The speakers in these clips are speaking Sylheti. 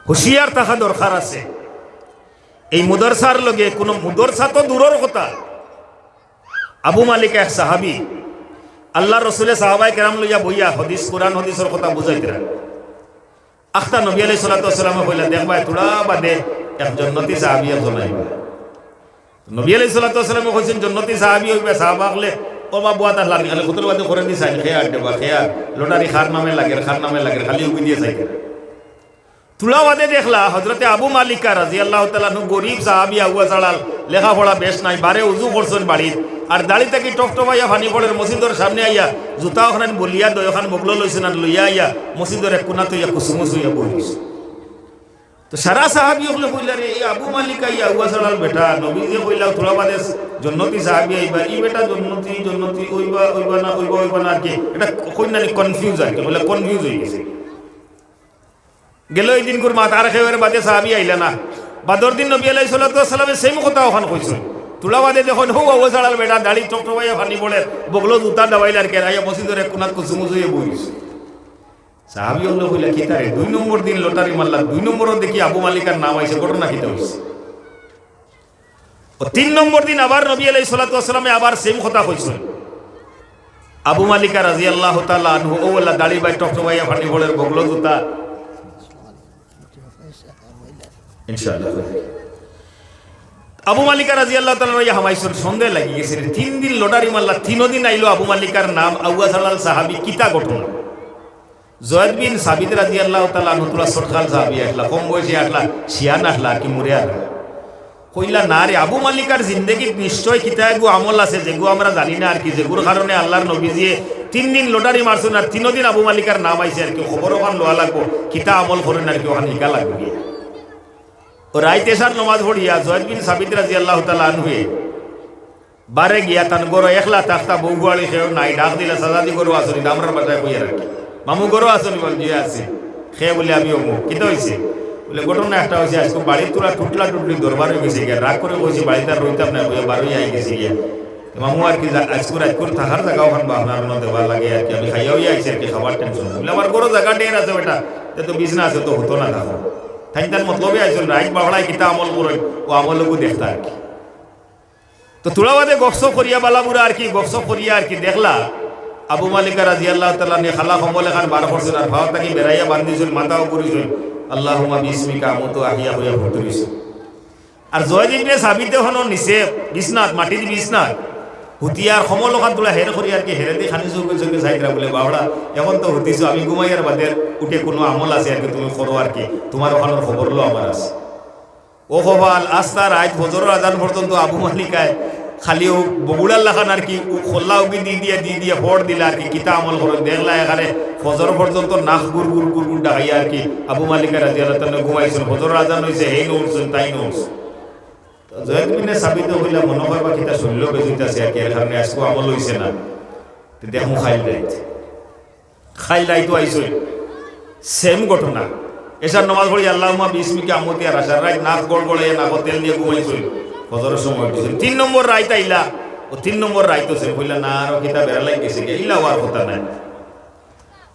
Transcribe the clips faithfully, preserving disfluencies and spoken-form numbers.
হুঁশিয়ার থাকা দরকার আছে। এই মুদরসার লগে কুনু মুদরসা তো দূরর কথা, আবু মালিকা এক সাহাবী, আল্লার রসুলে সাহাবায়ে কেরাম লইয়া বইয়া হাদিস, কুরআন হাদিসর কথা বুঝাইতরা। আখতা নবী আলাইহিস সালাতু ওয়াস সালামে কইলা, "দেখবায়, থুড়া বাদে এক জন্নতি সাহাবী একজন আইবা।" নবী আলাইহিস সালাতু ওয়াস সালামে কইছইন, "জন্নতি সাহাবী অইবা।" সাহাবা অকলে, ও বা বুয়াত আছলা নি, খালি কতর বাদে করে দিছইন, খেয়ার দেবা, খেয়ার, লটারি কার নামে লাগের, কার নামে লাগের, খালি উকি দিয়া চাইতরা। থুড়া বাদে দেখলা হজরতে আবু মালিকা রাদিয়াল্লাহু তাআলা আনহু, গরিব সাহাবী, আউয়া ছাড়াল, লেখাপড়া বেশ নাই, বারে উজু করছইন বাড়িত, আর দাড়ি থাকি টপটপাইয়া পানি পড়ের, মসজিদর সামনে আইয়া জুতা অখান বলিয়া দয় অখান বগলো লইছইন আর লইয়া আইয়া মসজিদর এক কুনাত অইয়া কুসুমুস অইয়া বই রইছইন। তো সারা সাহাবী অকলে কইলা, "রে, এই আবু মালিকা, ই আউয়া ছাড়াল বেটা, নবীয়ে যে কইলা থুড়া বাদে জন্নতি সাহাবী আইবা, ই বেটা জন্নতি, জন্নতি অইবা, অইবা না, অইবা, অইবা না," আর কি, এটা কইন না নি, কনফিউজ আর কি, কইলা কনফিউজ অই গেছে। গেল এই দিনকুর মাত, আর কেউ এর বাদে সাহাবী আইলা না। বাদর দিন নবী আলাইহিস সালাতু ওয়াস সালামে সেম কথা অখান কইছইন। থুড়া বাদে দেখইন, হউ আউয়া ছাড়াল বেটা, দাড়ি টপটপাইয়া পানি পড়ের, বগলো জুতা দাবাইল আর কি, আইয়া মসজিদর এক কুনাত কুসুমুস অইয়া বই রইছে। সাহাবী অকলে কইলা, "কিতা রে, দুই নম্বর দিন লটারি মারলা, দুই নম্বরও দেখি আবু মালিকার নাম আইছে, ঘটনা কিতা অইছে?" ও তিন নম্বর দিন আবার নবী আলাইহিস সালাতু ওয়াস সালামে আবার সেম কথা কইছইন। আবু মালিকা রাদিয়াল্লাহু তাআলা আনহু, অউ আল্লাহ দাড়ি বায় টপটপাইয়া পানি পড়ের, বগলো জুতা। ইনশাআল্লাহ। আবু মালিকা রাদিয়াল্লাহু তাআলা আনহু অইয়া হামাইছইন, সন্দেহ লাগি গেছে রে। তিন দিন লটারি মারলা, তিনো দিন আইলো আবু মালিকার নাম, আউয়া ছাড়াল সাহাবী, কিতা ঘটনা? জয়েদ বিন সাবিত রাদিয়াল্লাহু তাআলা আনহু থুড়া ছোটকাল সাহাবী আছলা, কম বয়সী আছলা, শিয়ান আছলা আর কি, মুড়ে আর। কইলা, "না রে, আবু মালিকার জিন্দেগিত নিশ্চয় কিতা এগু আমল আছে, যেগু আমরা জানি না আর কি, যেগুর কারণে আল্লার নবীজিয়ে তিন দিন লটারি মারছইন আর তিনো দিন আবু মালিকার নাম আইছে আর কি, খবর অখান লওয়া লাগবো, কিতা আমল করইন আর কি, অখান হিকা লাগবো গিয়া।" ও রাইত এশার নমাজ পড়িয়া জয়েদ বিন সাবিত রাদিয়াল্লাহু তাআলা আনহুয়ে বারে গিয়া তান ঘরো একলা থাকতা, বউ ফুয়াড়ি কেউ নাই, ডাক দিলা, "চাচাজি ঘরো আছইন নি?" "আমরার বাসায় কইয়া রাখি।" "মামু ঘরো আছইন নি?" বলে, "জি আছি।" "কে?" বলে, "আমি অমুক।" "কিতা অইছে?" বলে, "ঘটনা একটা অইছে, আইজকু বাড়িত থুড়া টুটলা টুটলি দরবার অই গেছে গিয়া, রাগ করি কইছি বাড়িত আর রইতাম না, কইয়া বারই আই গেছি গিয়া। তে মামু আর কি, আইজকু রাইতকুর থাকার জাগা অখান বা আপনার অনো দেওয়া লাগে আর কি, আমি খাইয়া অইয়া আইছি আর কি, খাবার টেনশন।" বলে, "আমার ঘরো জাগা ঢের আছে বেটা, তে তো বিছনা আছে, তো হতো না থাকো।" তাইন তান মতলবে আইছইন, রাইত বাফড়ায় কিতা আমল করইন, অউ আমল অগু দেখতা আর কি। তো থুড়া বাদে গফসফ করিয়া, বালা বুরা আর কি, গফসফ করিয়া আর কি দেখলা, আবু মালিকা রাদিয়াল্লাহু তাআলা আনহুয়ে কালা কম্বল এখান বার করছইন, আর পাও থাকি বেড়াইয়া বান্ধিছইন, মাথাও ঘুরিছইন, "আল্লাহুম্মা বিসমিকা আমুতু ওয়া আহইয়া" কইয়া পড়তে রইছইন। আর জয়েদ ইবনে সাবিতে অনো নিচে বিছনাত, মাটির বিছনাত, হুতিয়া আর কম্বল অখান থুড়া হের করি আর কি, হেরেদি খানি চউখে চউখে চাইতরা, বলে, "বাফড়া, অখন তো হুতিছো, আমি ঘুমাইয়ার বাদে উঠে কুনু আমল আছে আর কি, তুমি করো আর কি, তুমার অখানর খবর লো আমার আছে।" ও কপাল, আস্তা রাইত ফজরর আজান পর্যন্ত আবু মালিকায় খালি অউ বগুড়ার লাখান আর কি, অউ খল্লা উকি দি দিয়া, দি দিয়া, ফড় দিলা আর কি, কিতা আমল করইন। দেখলা এখানে ফজর পর্যন্ত নাক গুর গুর গুর গুর ডাকাইয়া আর কি, আবু মালিকা রাদিয়াল্লাহু তাআলা আনহু ঘুমাইছইন। ফজরর আজান অইছে, হেইন উঠছইন, তাইন উঠছইন। তো জয়েদ বিনে সাবিতে কইলা, "মনো অয় বা কিতা শরীলো বেজুইত আছে আর কি, এর কারণে আইজকু আমল অইছে না।" তো দেখমু কাইল রাইত। কাইল রাইতও আইছইন, সেম ঘটনা। এশার নমাজ পড়ি, "আল্লাহুম্মা বিসমিকা আমুতু ওয়া আহইয়া", সারা রাইত নাক গড়গড়াইয়া নাকো তেল দিয়া ঘুমাইছইন, ফজরর সময় উঠছইন। তিন নম্বর রাইত আইলা, অউ তিন নম্বর রাইতও সেম। কইলা, "না, আরো কিতা বেড়া লাগি গেছে গিয়া, ইলা অওয়ার কথা নায়।"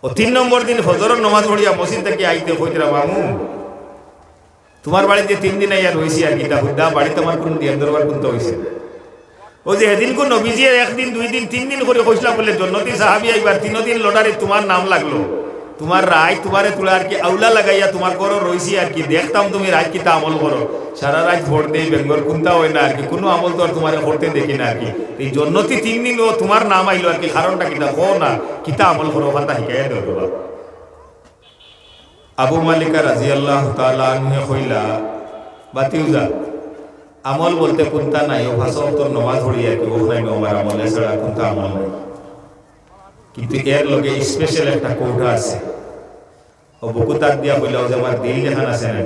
অউ তিন নম্বর দিন ফজরর নমাজ পড়িয়া মসজিদ থাকি আইতে কইতরা, "মামু, তুমার বাড়িত তিন দিন আইয়া রইছি আর কিতা, হুদ্দা বাড়িত আমার কুনু দিয়ার দরবার কুন্তা অইছে না। অউ যে হেদিনকু নবীজিয়ে একদিন, দুই দিন, তিন দিন করি কইছলা বুলে জন্নতি সাহাবী আইবা, তিনো দিন লটারিত তুমার নাম লাগলো। তুমার রাইত, তুমারে থুড়া আর কি আউলা লাগাইয়া তুমার ঘরো রইছি আর কি, দেখতাম তুমি রাইত কিতা আমল করো। সারা রাইত ফড় দেই, বেঙ্গর কুন্তা অয় না আর কি, কুনু আমল তো আর তুমারে করতে দেখি না আর কি। এই জন্নতি তিন দিন অউ তুমার নাম আইলো আর কি, কারণটা কিতা কও না, কিতা আমল করো, অখানতা হিকাইয়া দেও বাবা।" আবু মালিকা রাদিয়াল্লাহু তাআলা আনহুয়ে কইলা, "ভাতিজা, আমল বলতে কুন্তা নাই, অউ পাঁচ ওয়াক্তর নমাজ পড়ি আর কি, অউ নায় আমার আমল, এছাড়া কুন্তা আমল নাই। কিন্তু এর লগে স্পেশাল একটা কৌটা আছে।" অউ বুকু তাক দিয়া কইলা, "অউ যে আমার দিল যেখান আছে না,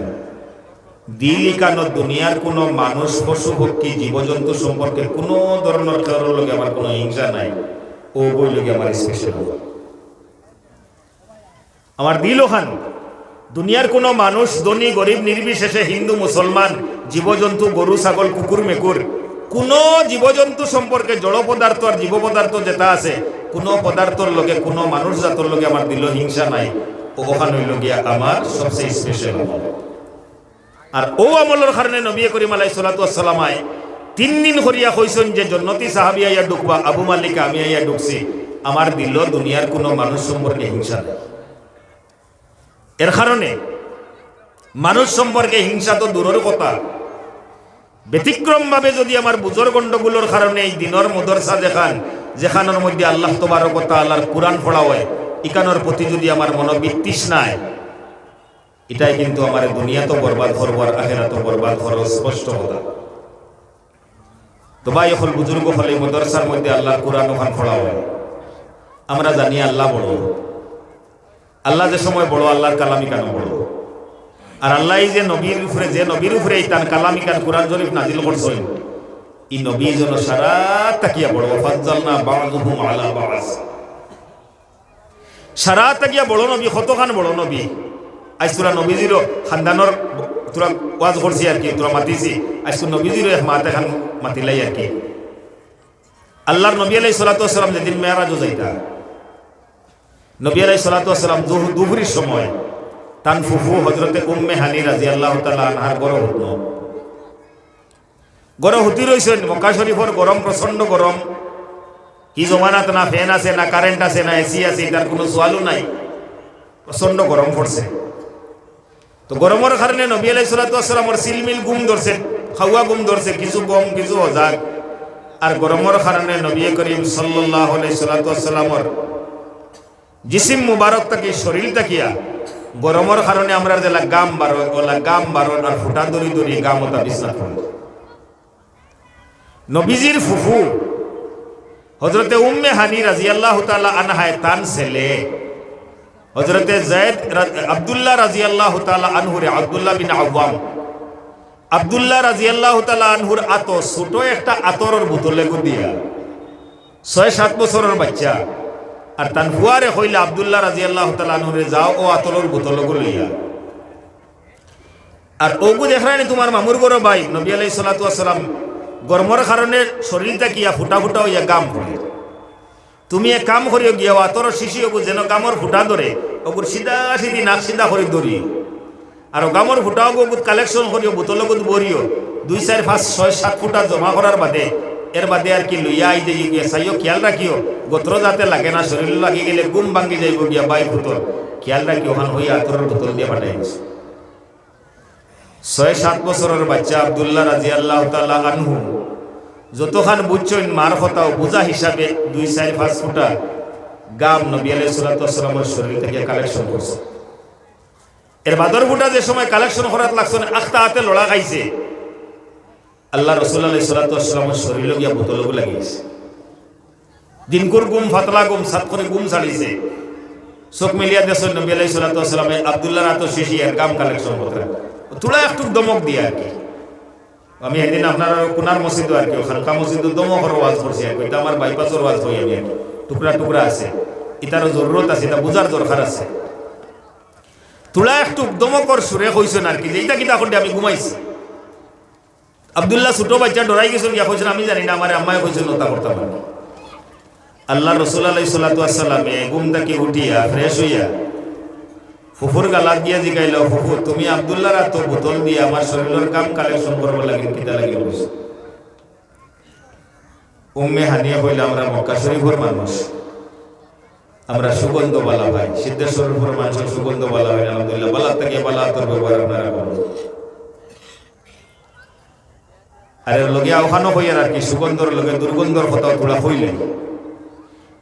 দিল ইখানো দুনিয়ার কুনু মানুষ, পশু, পক্ষী, জীবজন্তু সম্পর্কে কুনু ধরনর কেউর লগে আমার কুনু হিংসা নাই, অউ বইল গি আমার স্পেশাল আমল।" আমার দিল অখান, দুনিয়ার কুনু মানুষ, ধনী গরিব নির্বিশেষে, হিন্দু মুসলমান, জীবজন্তু, গরু ছাগল, কুকুর মেকুর, কুনু জীবজন্তু সম্পর্কে, জড় পদার্থ আর জীব পদার্থ যেতা আছে, কুনু পদার্থর লগে, কুনু মানুষ জাতর লগে আমার দিলো হিংসা নাই। অখান অইলো গিয়া আমার সবচেয়ে স্পেশাল আমল। আর অউ আমলর কারণে নবী করিম আলাইহিস সালাতু ওয়াস সালামে তিন দিন করিয়া কইছইন যে, "জন্নতি সাহাবী আইয়া ঢুকবা, আবু মালিক, আমি আইয়া ঢুকছি, আমার দিলো দুনিয়ার কুনু মানুষ সম্পর্কে হিংসা নাই।" এর কারণে মানুষ সম্পর্কে হিংসা তো দূরর কথা, ব্যতিক্রমভাবে যুদি আমার বুঝর গণ্ডগোলর কারণে ই দিনর মাদ্রাসা যেখান, যেখানর মধ্যে আল্লাহ তবারক ওয়া তাআলার কুরআন পড়া অয়, ইখানর প্রতি যুদি আমার মনো বিতৃষ্ণা অয়, ইটায় কিন্তু আমারে দুনিয়াতও বরবাদ করবো আর আখেরাতও বরবাদ করবো, স্পষ্ট কথা। তো ভাই অকল, বুজুর্গ অকল, ই মাদ্রাসার মধ্যে আল্লাহর কুরআন অখান পড়া অয়, আমরা জানি আল্লাহ বড়। আল্লাহ যে সময় বড়, আল্লাহর কালাম ইখানও বড়। আর আল্লায় যে নবীর উপরে, যে নবীর উপরে ই তান কালাম ইখান কুরআন শরীফ নাজিল করছইন, ই নবী যেন সারা থাকিয়া বড়, "ওয়া ফাজ্জালনা বা'দাহুম আলা বা'দ।" সারা থাকিয়া বড় নবী, কতখান বড় নবী। আইজ থুড়া নবীজিরও খান্দানর থুড়া ওয়াজ করছি আর কি, থুড়া মাতিছি। আইজ তো নবীজিরও এক মাত এখান মাতিলাই আর কি। আল্লাহর নবী আলাইহিস সালাতু ওয়াস সালাম যেদিন মেরাজও যাইতা, নবী আলাইহিস সালাতু ওয়াস সালাম দুহ-, দুপুরির সময় তান ফুফু হযরতে উম্মে হানি রাদিয়াল্লাহু তাআলা আনহার ঘরো হুতনো। ঘরো হুতি রইছইন, মক্কা শরীফর গরম, প্রচণ্ড গরম। হি জমানাত না ফ্যান আছে, না কারেন্ট আছে, না এসি আছে, ইতার কুনু সওয়ালও নাই। প্রচণ্ড গরম পড়ছে। তো গরমর কারণে নবী আলাইহিস সালাতু ওয়াস সালামর ঝিলমিল ঘুম ধরছে, খাওয়া ঘুম ধরছে, কিছু ঘুম, কিছু হজাগ। আর গরমর কারণে নবী করিম সাল্লাল্লাহু আলাইহি সালাতু ওয়াস সালামর জিসিম মুবারক থাকি, শরীর থাকিয়া গরমর কারণে আমরার যেলা ঘাম বারয়, অলা ঘাম বারয় আর ফুটা ধরি ধরি ঘাম অতা বিছনাত পড়ে। নবীজির ফুফু হযরতে উম্মে হানি রাদিয়াল্লাহু তাআলা আনহায় তান ছেলে হযরতে যায়েদ রা-, আব্দুল্লাহ রাদিয়াল্লাহু তাআলা আনহুরে, আব্দুল্লাহ বিন আওয়াম, আব্দুল্লাহ রাদিয়াল্লাহু তাআলা আনহুর আতো ছোট একটা আতরর বোতলগু দিয়া, ছয় সাত বছরর বাইচ্চা, আর তান ফুয়ারে কইলা আব্দুল্লাহ রাদিয়াল্লাহু তাআলা আনহুরে, "যাও, অউ আতরর বোতলগু লইয়া।" আর অগু দেখরায়নি তুমার মামুর ঘরো ভাই, নবী আলাইহিস সালাতু ওয়াস সালাম গরমর কারণে শরীর থাকিয়া ফুটা ফুটা অইয়া ঘাম পড়ে। তুমি এক কাম করিও গিয়া, অউ আতরর শিশি অগু যেন ঘামর ফুটা ধরে, অগুর সিধা সিধি নাক সিধা করি ধরিও। আর অউ ঘামর ফুটা অগু অগুত collection করিও, বোতলগুত ভরিও। দুই, চাইর, পাঁচ, ছয়, সাত ফুটা জমা করার বাদে, এর বাদে আর কি লইয়া আই যাইও গিয়া, চাইও, খিয়াল রাখিও, গতরো যাতে লাগে না, শরীরো লাগি গেলে ঘুম ভাঙ্গি যাইবো গিয়া, ভাই পুতর, খিয়াল রাখিও, অখান অউ আতরর বোতল দিয়া পাঠাই দিছে। ছয় সাত বছরর বাইচ্চা আব্দুল্লাহ রাদিয়াল্লাহু তাআলা আনহু যতখান বুঝছইন মার কথাও বুঝা হিসাবে দুই, চাইর, পাঁচ ফুটা ঘাম নবী আলাইহিস সালাতু ওয়াস সালামর শরীর থাকিয়া collection করছে। এর বাদর ফুটা যে সময় collection করাত লাগছে, আখতা আতে লড়া খাইছে, আল্লার রসুল আলাইহিস সালাতু ওয়াস সালামর শরীরো গিয়া বোতলগু লাগি গেছে। দিনকুর ঘুম, পাতলা ঘুম, সাত করি ঘুম ছাড়িছে। চোখ মেলিয়া দেখছইন নবী আলাইহিস সালাতু ওয়াস সালামে আব্দুল্লাহর আতর শিশি আর ঘাম collection কররা। থুড়া একটুক ধমক দিয়া আর কি। আমি হিদিন আপনারার কুনার মসজিদো আর কি, খানকা মসজিদো ধমকর ওয়াজ করছি আর কি। ইটা আমার বাইপাসর ওয়াজ কই আমি আর কি। টুকরা টুকরা আছে। ইটারও জরুরত আছে, ইটা বুঝার দরকার আছে। থুড়া একটুক ধমকর সুরে কইছইন আর কি, যে ইটা কিতা করলে আমি ঘুমাইছি। আব্দুল্লাহ ছুটো বাইচ্চা ডরাই গেছইন গিয়া কইছইন, "আমি জানি না, আমারে আম্মায় কইছইন অতা করতাম না।" আল্লার রসুল আলাইহিস সালাতু ওয়াস সালামে ঘুম থাকি উঠিয়া fresh অইয়া ফুফুর গালাত গিয়া জিগাইলা, "ফুফু, তুমি আব্দুল্লাহর আতো বোতল দিয়া আমার শরীরর ঘাম collection করবার লাগি কিতা লাগি কইছো?" উম্মে হানিয়ে কইলা, "আমরা মক্কা শরীফর মানুষ, আমরা সুগন্ধ বালা পাই, সিদ্ধেশ্বর শরীফর মানুষর সুগন্ধ বালা পাই, আলহামদুলিল্লাহ, বালা থাকিয়া বালা আতর ব্যবহার আপনারা করুন।" আর এর লগে অখানও কইয়ার আর কি, সুগন্ধর লগে দুর্গন্ধর কথাও থুড়া কইলে,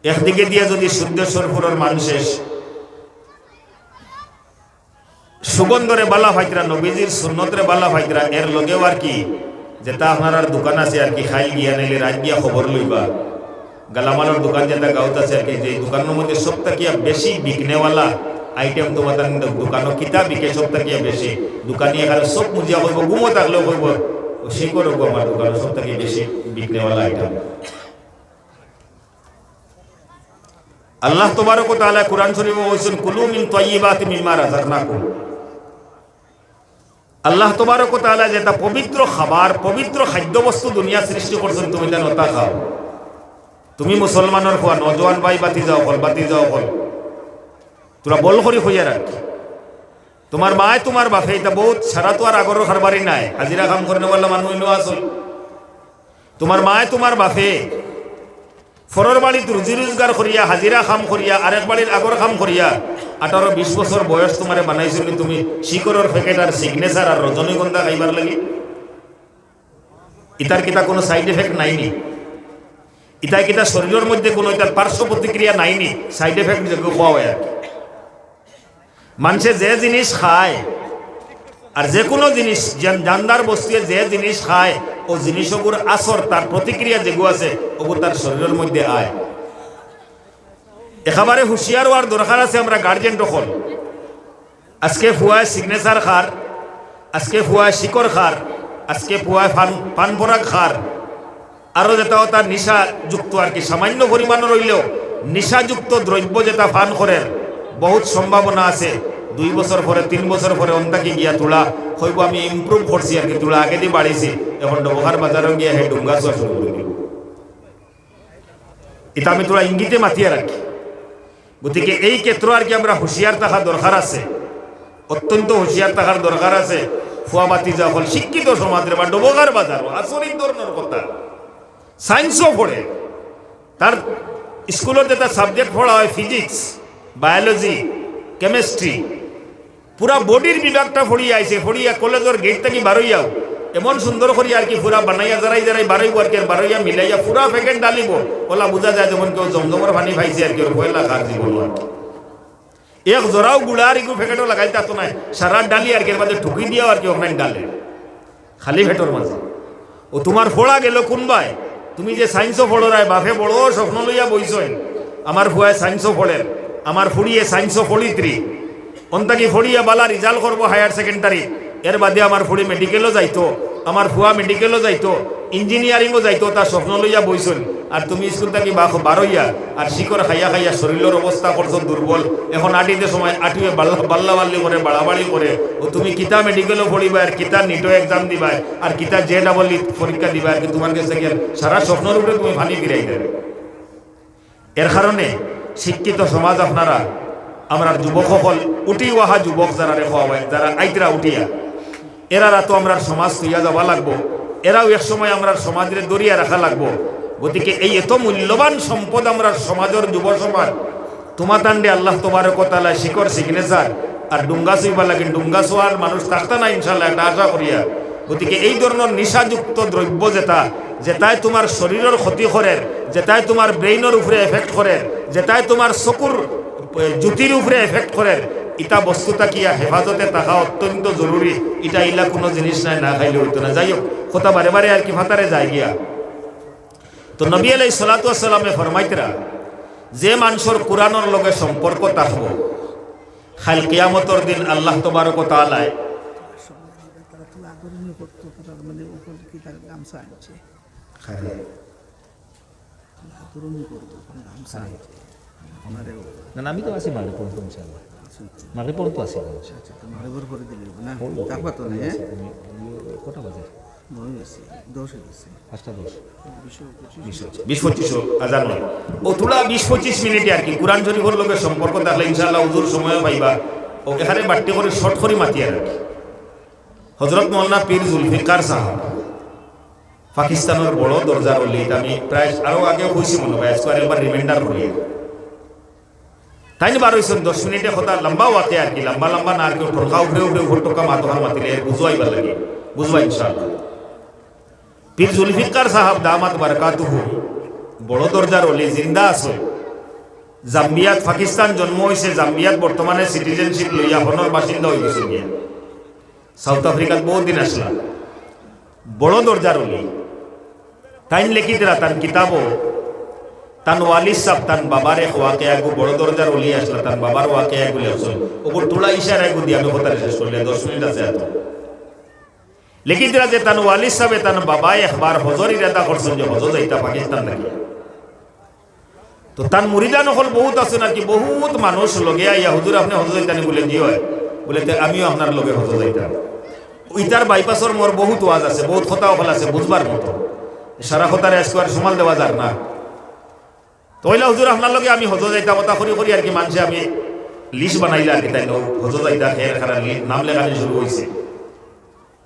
একদিকে দিয়া যুদি সিদ্ধেশ্বর শরীফর মানুষে সুগন্ধরে বালা পাইতরা, নবীজির সুন্নতরে বালা পাইতরা, এর লগেও আর কি, যেটা আপনারার দোকান আছে আর কি, খাইল গিয়া নাইলে রাইত গিয়া খবর লইবা, গালামালর দোকান যেটা গাঁওত আছে আর কি, যে দোকানর মধ্যে সব থাকিয়া বেশি বিকনেওয়ালা item তো মাতান দোকানো কিতা বিকে সব থাকিয়া বেশি, দোকানি এখানে সব বুঝিয়া কইবো, ঘুমো থাকলেও কইবো, "ও শিকড় ওগো আমার দোকানো সব থাকি বেশি বিকনেওয়ালা item।" আল্লাহ তবারক ওয়া তাআলা কুরআন শরীফো কইছইন, "কুলু মিন তাইয়্যিবাতি মিম্মা রাযাকনাকুম।" আল্লাহ তবারক ওয়া তাআলা যেটা পবিত্র খাবার, পবিত্র খাদ্যবস্তু দুনিয়া সৃষ্টি করছইন, তুমি যেন অতা খাও। তুমি মুসলমানর ফুয়া, নওজোয়ান ভাই, ভাতিজা অকল, ভাতিজা অকল, তুরা বল করি কইয়ার আর কি। তুমার মায় তুমার বাপে, ইতা বউত সারা তো আর আগর কারবারি নায়, হাজিরা কাম করনেওয়ালা মানুষ অইলেও আছইন। তুমার মায় তুমার বাপে ফরর বাড়িত রুজি রুজগার করিয়া, হাজিরা কাম করিয়া, আরেক বাড়ির আগর কাম করিয়া, আঠারো বিশ বছর বয়স তুমারে বানাইছইন নি তুমি শিকড়র প্যাকেট আর সিগনেচার আর রজনীগন্ধা খাইবার লাগি? ইতার কিতা কুনু সাইড এফেক্ট নাইনি? ইতায় কিতা শরীরর মধ্যে কুনু ইতার পার্শ্ব প্রতিক্রিয়া নাইনি? সাইড এফেক্ট যেগু কওয়া অয় আর কি। মানষে যে জিনিস খায়, আর যে কুনু জিনিস, জান-, জানদার বস্তুয়ে যে জিনিস খায়, অউ জিনিস অগুর আসর, তার প্রতিক্রিয়া যেগু আছে, অগু তার শরীরর মধ্যে আয়। একেবারে হুঁশিয়ার অওয়ার দরকার আছে আমরা গার্জিয়ান অকল। আজকে ফুয়ায় সিগনেচার খার, আজকে ফুয়ায় শিকড় খার, আজকে ফুয়ায় পান, পান পরাগ খার, আরো যেটা অটা নিশাযুক্ত আর কি, সামান্য পরিমাণর অইলেও নিশাযুক্ত দ্রব্য যেটা পান করের, বহুত সম্ভাবনা আছে দুই বছর পরে, তিন বছর পরে অন থাকি গিয়া তুলা কইবো, "আমি ইমপ্রুভ করছি আর কি, তুলা আগেদি বাড়িছি, এখন ডবকার বাজারো গিয়া হে ডুঙ্গা চুয়া শুরু করি দিবো।" ইটা আমি তুলা ইঙ্গিতে মাতিয়ার আর কি। গতিকে এই ক্ষেত্র আর কি আমরা হুঁশিয়ার থাকা দরকার আছে, অত্যন্ত হুঁশিয়ার থাকার দরকার আছে। ফুয়া ভাতিজা অকল শিক্ষিত সমাজরে বা ডবকার বাজারো আচরিত ধরনর কথা। সায়েন্সও পড়ে, তার স্কুলর যেটা সাবজেক্ট পড়া অয় ফিজিক্স, বায়োলজি, কেমিস্ট্রি, পুরা বডির বিভাগটা পড়িয়া আইছে, পড়িয়া কলেজর গেট থাকি বারইয়াউ এমন সুন্দর করি আর কি পুরা বানাইয়া জারাই জারাই বারইবো আর কি, আর বারইয়া মিলাইয়া পুরা প্যাকেট ডালিবো, অলা বুঝা যায় যেমন কেউ জমজমর পানি পাইছে আর কি, অর পয়লা খার জীবন আর কি। এক জরাও গুড়া আর ইগু প্যাকেটো লাগাইল তা তো নায়, সারা ডালি আর কি, এর বাদে ঠুকি দিয়াও আর কি অখান ডালে। খালি পেটর মাঝে। অউ তুমার পড়া গেল কুনবায়? তুমি যে সায়েন্সও পড়রায়, বাপে বড় স্বপ্ন লইয়া বইছইন, আমার ফুয়ায় সায়েন্সও পড়ের, আমার ফুড়িয়ে সায়েন্সও পড়িত্রি, অন থাকি পড়িয়া বালা রিজাল্ট করবো হায়ার সেকেন্ডারি, এর বাদে আমার ফুড়ি মেডিকেলও যাইতো, আমার ফুয়া মেডিকেলও যাইতো, ইঞ্জিনিয়ারিংও যাইতো, তার স্বপ্ন লইয়া বইছইন। আর তুমি স্কুল থাকি বা-, বারইয়া আর শিকড় খাইয়া খাইয়া শরীলর অবস্থা করছো দুর্বল। এখন আটিতে সময় আটিয়ে বাল্লা-, বাল্লাবাল্লি করে, বাড়াবাড়ি করে। অউ তুমি কিতা মেডিকেলও পড়িবায় আর কিতা নিটও এক্সাম দিবায় আর কিতা জে ডাবল ই পরীক্ষা দিবায় আর কি, তুমার গেছে গিয়া সারা স্বপ্নর উপরে তুমি পানি ফিরাই দেবে। এর কারণে শিক্ষিত সমাজ আপনারা, আমরার যুবক অকল, উঠি অওয়া যুবক যারারে কওয়া অয়, যারা আইতরা উঠিয়া, এরার আতো আমরার সমাজ থইয়া যাওয়া লাগবো, এরাও এক সময় আমরার সমাজরে ধরিয়া রাখা লাগবো। গতিকে এই এত মূল্যবান সম্পদ আমরার সমাজর যুব সমাজ, তুমাতানরে আল্লাহ তবারক ওয়া তাআলায় শিকড় সিগনেচার আর ডুঙ্গা চুইবার লাগি, ডুঙ্গা চুয়ার মানুষ থাকতা না ইনশাআল্লাহ, এটা আশা করিয়ার। গতিকে এই ধরনর নিশাযুক্ত দ্রব্য যেটা, যেটায় তুমার শরীরর ক্ষতি করের, যেটায় তুমার ব্রেইনর উপরে এফেক্ট করের, যেটায় তুমার চকুর এ, জ্যোতির উপরে এফেক্ট করের, ইটা বস্তু থাকিয়া হেফাজতে থাকা অত্যন্ত জরুরি। ইটা ইলা কুনু জিনিস নায়, না খাইলে অইতো না। যাই হোক, কথা বারে বারে আর কি ফাতারে যায় গিয়া। তো নবী আলাইহিস সালাতু ওয়াস সালামে ফরমাইতরা, যে মানষর কুরআনর লগে সম্পর্ক থাকবো, কাইল কিয়ামতর দিন আল্লাহ তবারক ওয়া তাআলায় তারা আদরণীয় করতো, তারা মানে উপর কি তার গামছা আনছে। খালি আদরণীয় করতো, গামছা আনছে। না, না, আমি তো আছি মাগরিব পর্যন্ত ইনশাআল্লাহ। আচ্ছা, আচ্ছা। মাগরিব পর্যন্ত আছি আমি। আচ্ছা, আচ্ছা, তো মাগরিবর পরে দিলে না? পরে থাকবা তো না, পরে হ্যাঁ? আছি। আমি, ইয়ে, কটা বাজে? নয় হয়েছে, দশ হয়েছে। পাঁচটা দশ। বিশ পঁচিশ। বিশ পঁচিশ আজান অয়। অউ থুড়া বিশ পঁচিশ মিনিটে আর কি, কুরআন শরীফর লগে সম্পর্ক থাকলে ইনশাআল্লাহ হুজুর সময় পাইবা। অউ এখানে বাট্টি করি শর্ট করি মাতিয়ার আর কি। হযরত মৌলানা পীর জুলফিকার সাহেব পাকিস্তানর বড় দরজার অলি, ইটা আমি প্রায় আরো আগে কইছি মনে অয়, আইজকু আরেকবার রিমাইন্ডার করি। তাইন বার অইছইন দশ মিনিটে, কথা লম্বা ওয়াকিয়া আর কি, লম্বা লম্বা না আর কি, ঠোরকা উপরে উপরে উপর টোকা মাতোখান মাতিলে এর বুঝো আইবার লাগি, বুঝবা ইনশাআল্লাহ। পীর জুলফিকার সাহেব দামাত বারাকাতুহু বড় দরজার অলি, জিন্দা আছইন। জাম্বিয়াত, পাকিস্তান জন্ম অইছে, জাম্বিয়াত বর্তমানে সিটিজেনশিপ লইয়া হনর বাসিন্দা অই গেছইন গিয়া। সাউথ আফ্রিকাত বউত দিন আছলা, বড় দরজার অলি। তাইন লেখিতরা তান কিতাবো, তান ওয়ালিদ সাব, তান বাবার এক ওয়াকিয়াগু, বড় দরজার অলি আছলা, তান বাবার ওয়াকিয়াগু লেখছইন। অগুর থুড়া ইশারাগু দিয়া আমি কথাটা শেষ করিলে, দশ মিনিট আছে এত। লেখিতরা যে তান ওয়ালিদ সাবে তান বাবায় একবার হজর ইরাদা করছইন যে হজো যাইতা পাকিস্তান থাকি। তো তান মুরিদান অকল বউত আছইন আর কি, বউত মানুষ লগে আইয়া, "হুজুর, আপনে হজো যাইতা নি?" বুলে, "জি অয়।" বুলে, "তে আমিও আপনার লগে হজো যাইতাম।" ইতার বাইপাসর মোর বউত ওয়াজ আছে, বউত কথা অকল আছে বুঝবার মতো। সারা কথারে আইজকু আর সামাল দেওয়া যার না। তো অইলা, "হুজুর, আপনার লগে আমি হজো যাইতাম।" অতা করি করি আর কি মানষে আমি লিস্ট বানাইলা আর কি, তাইন হজো যাইতা, খের খারা লি-, নাম লেখানি শুরু অইছে।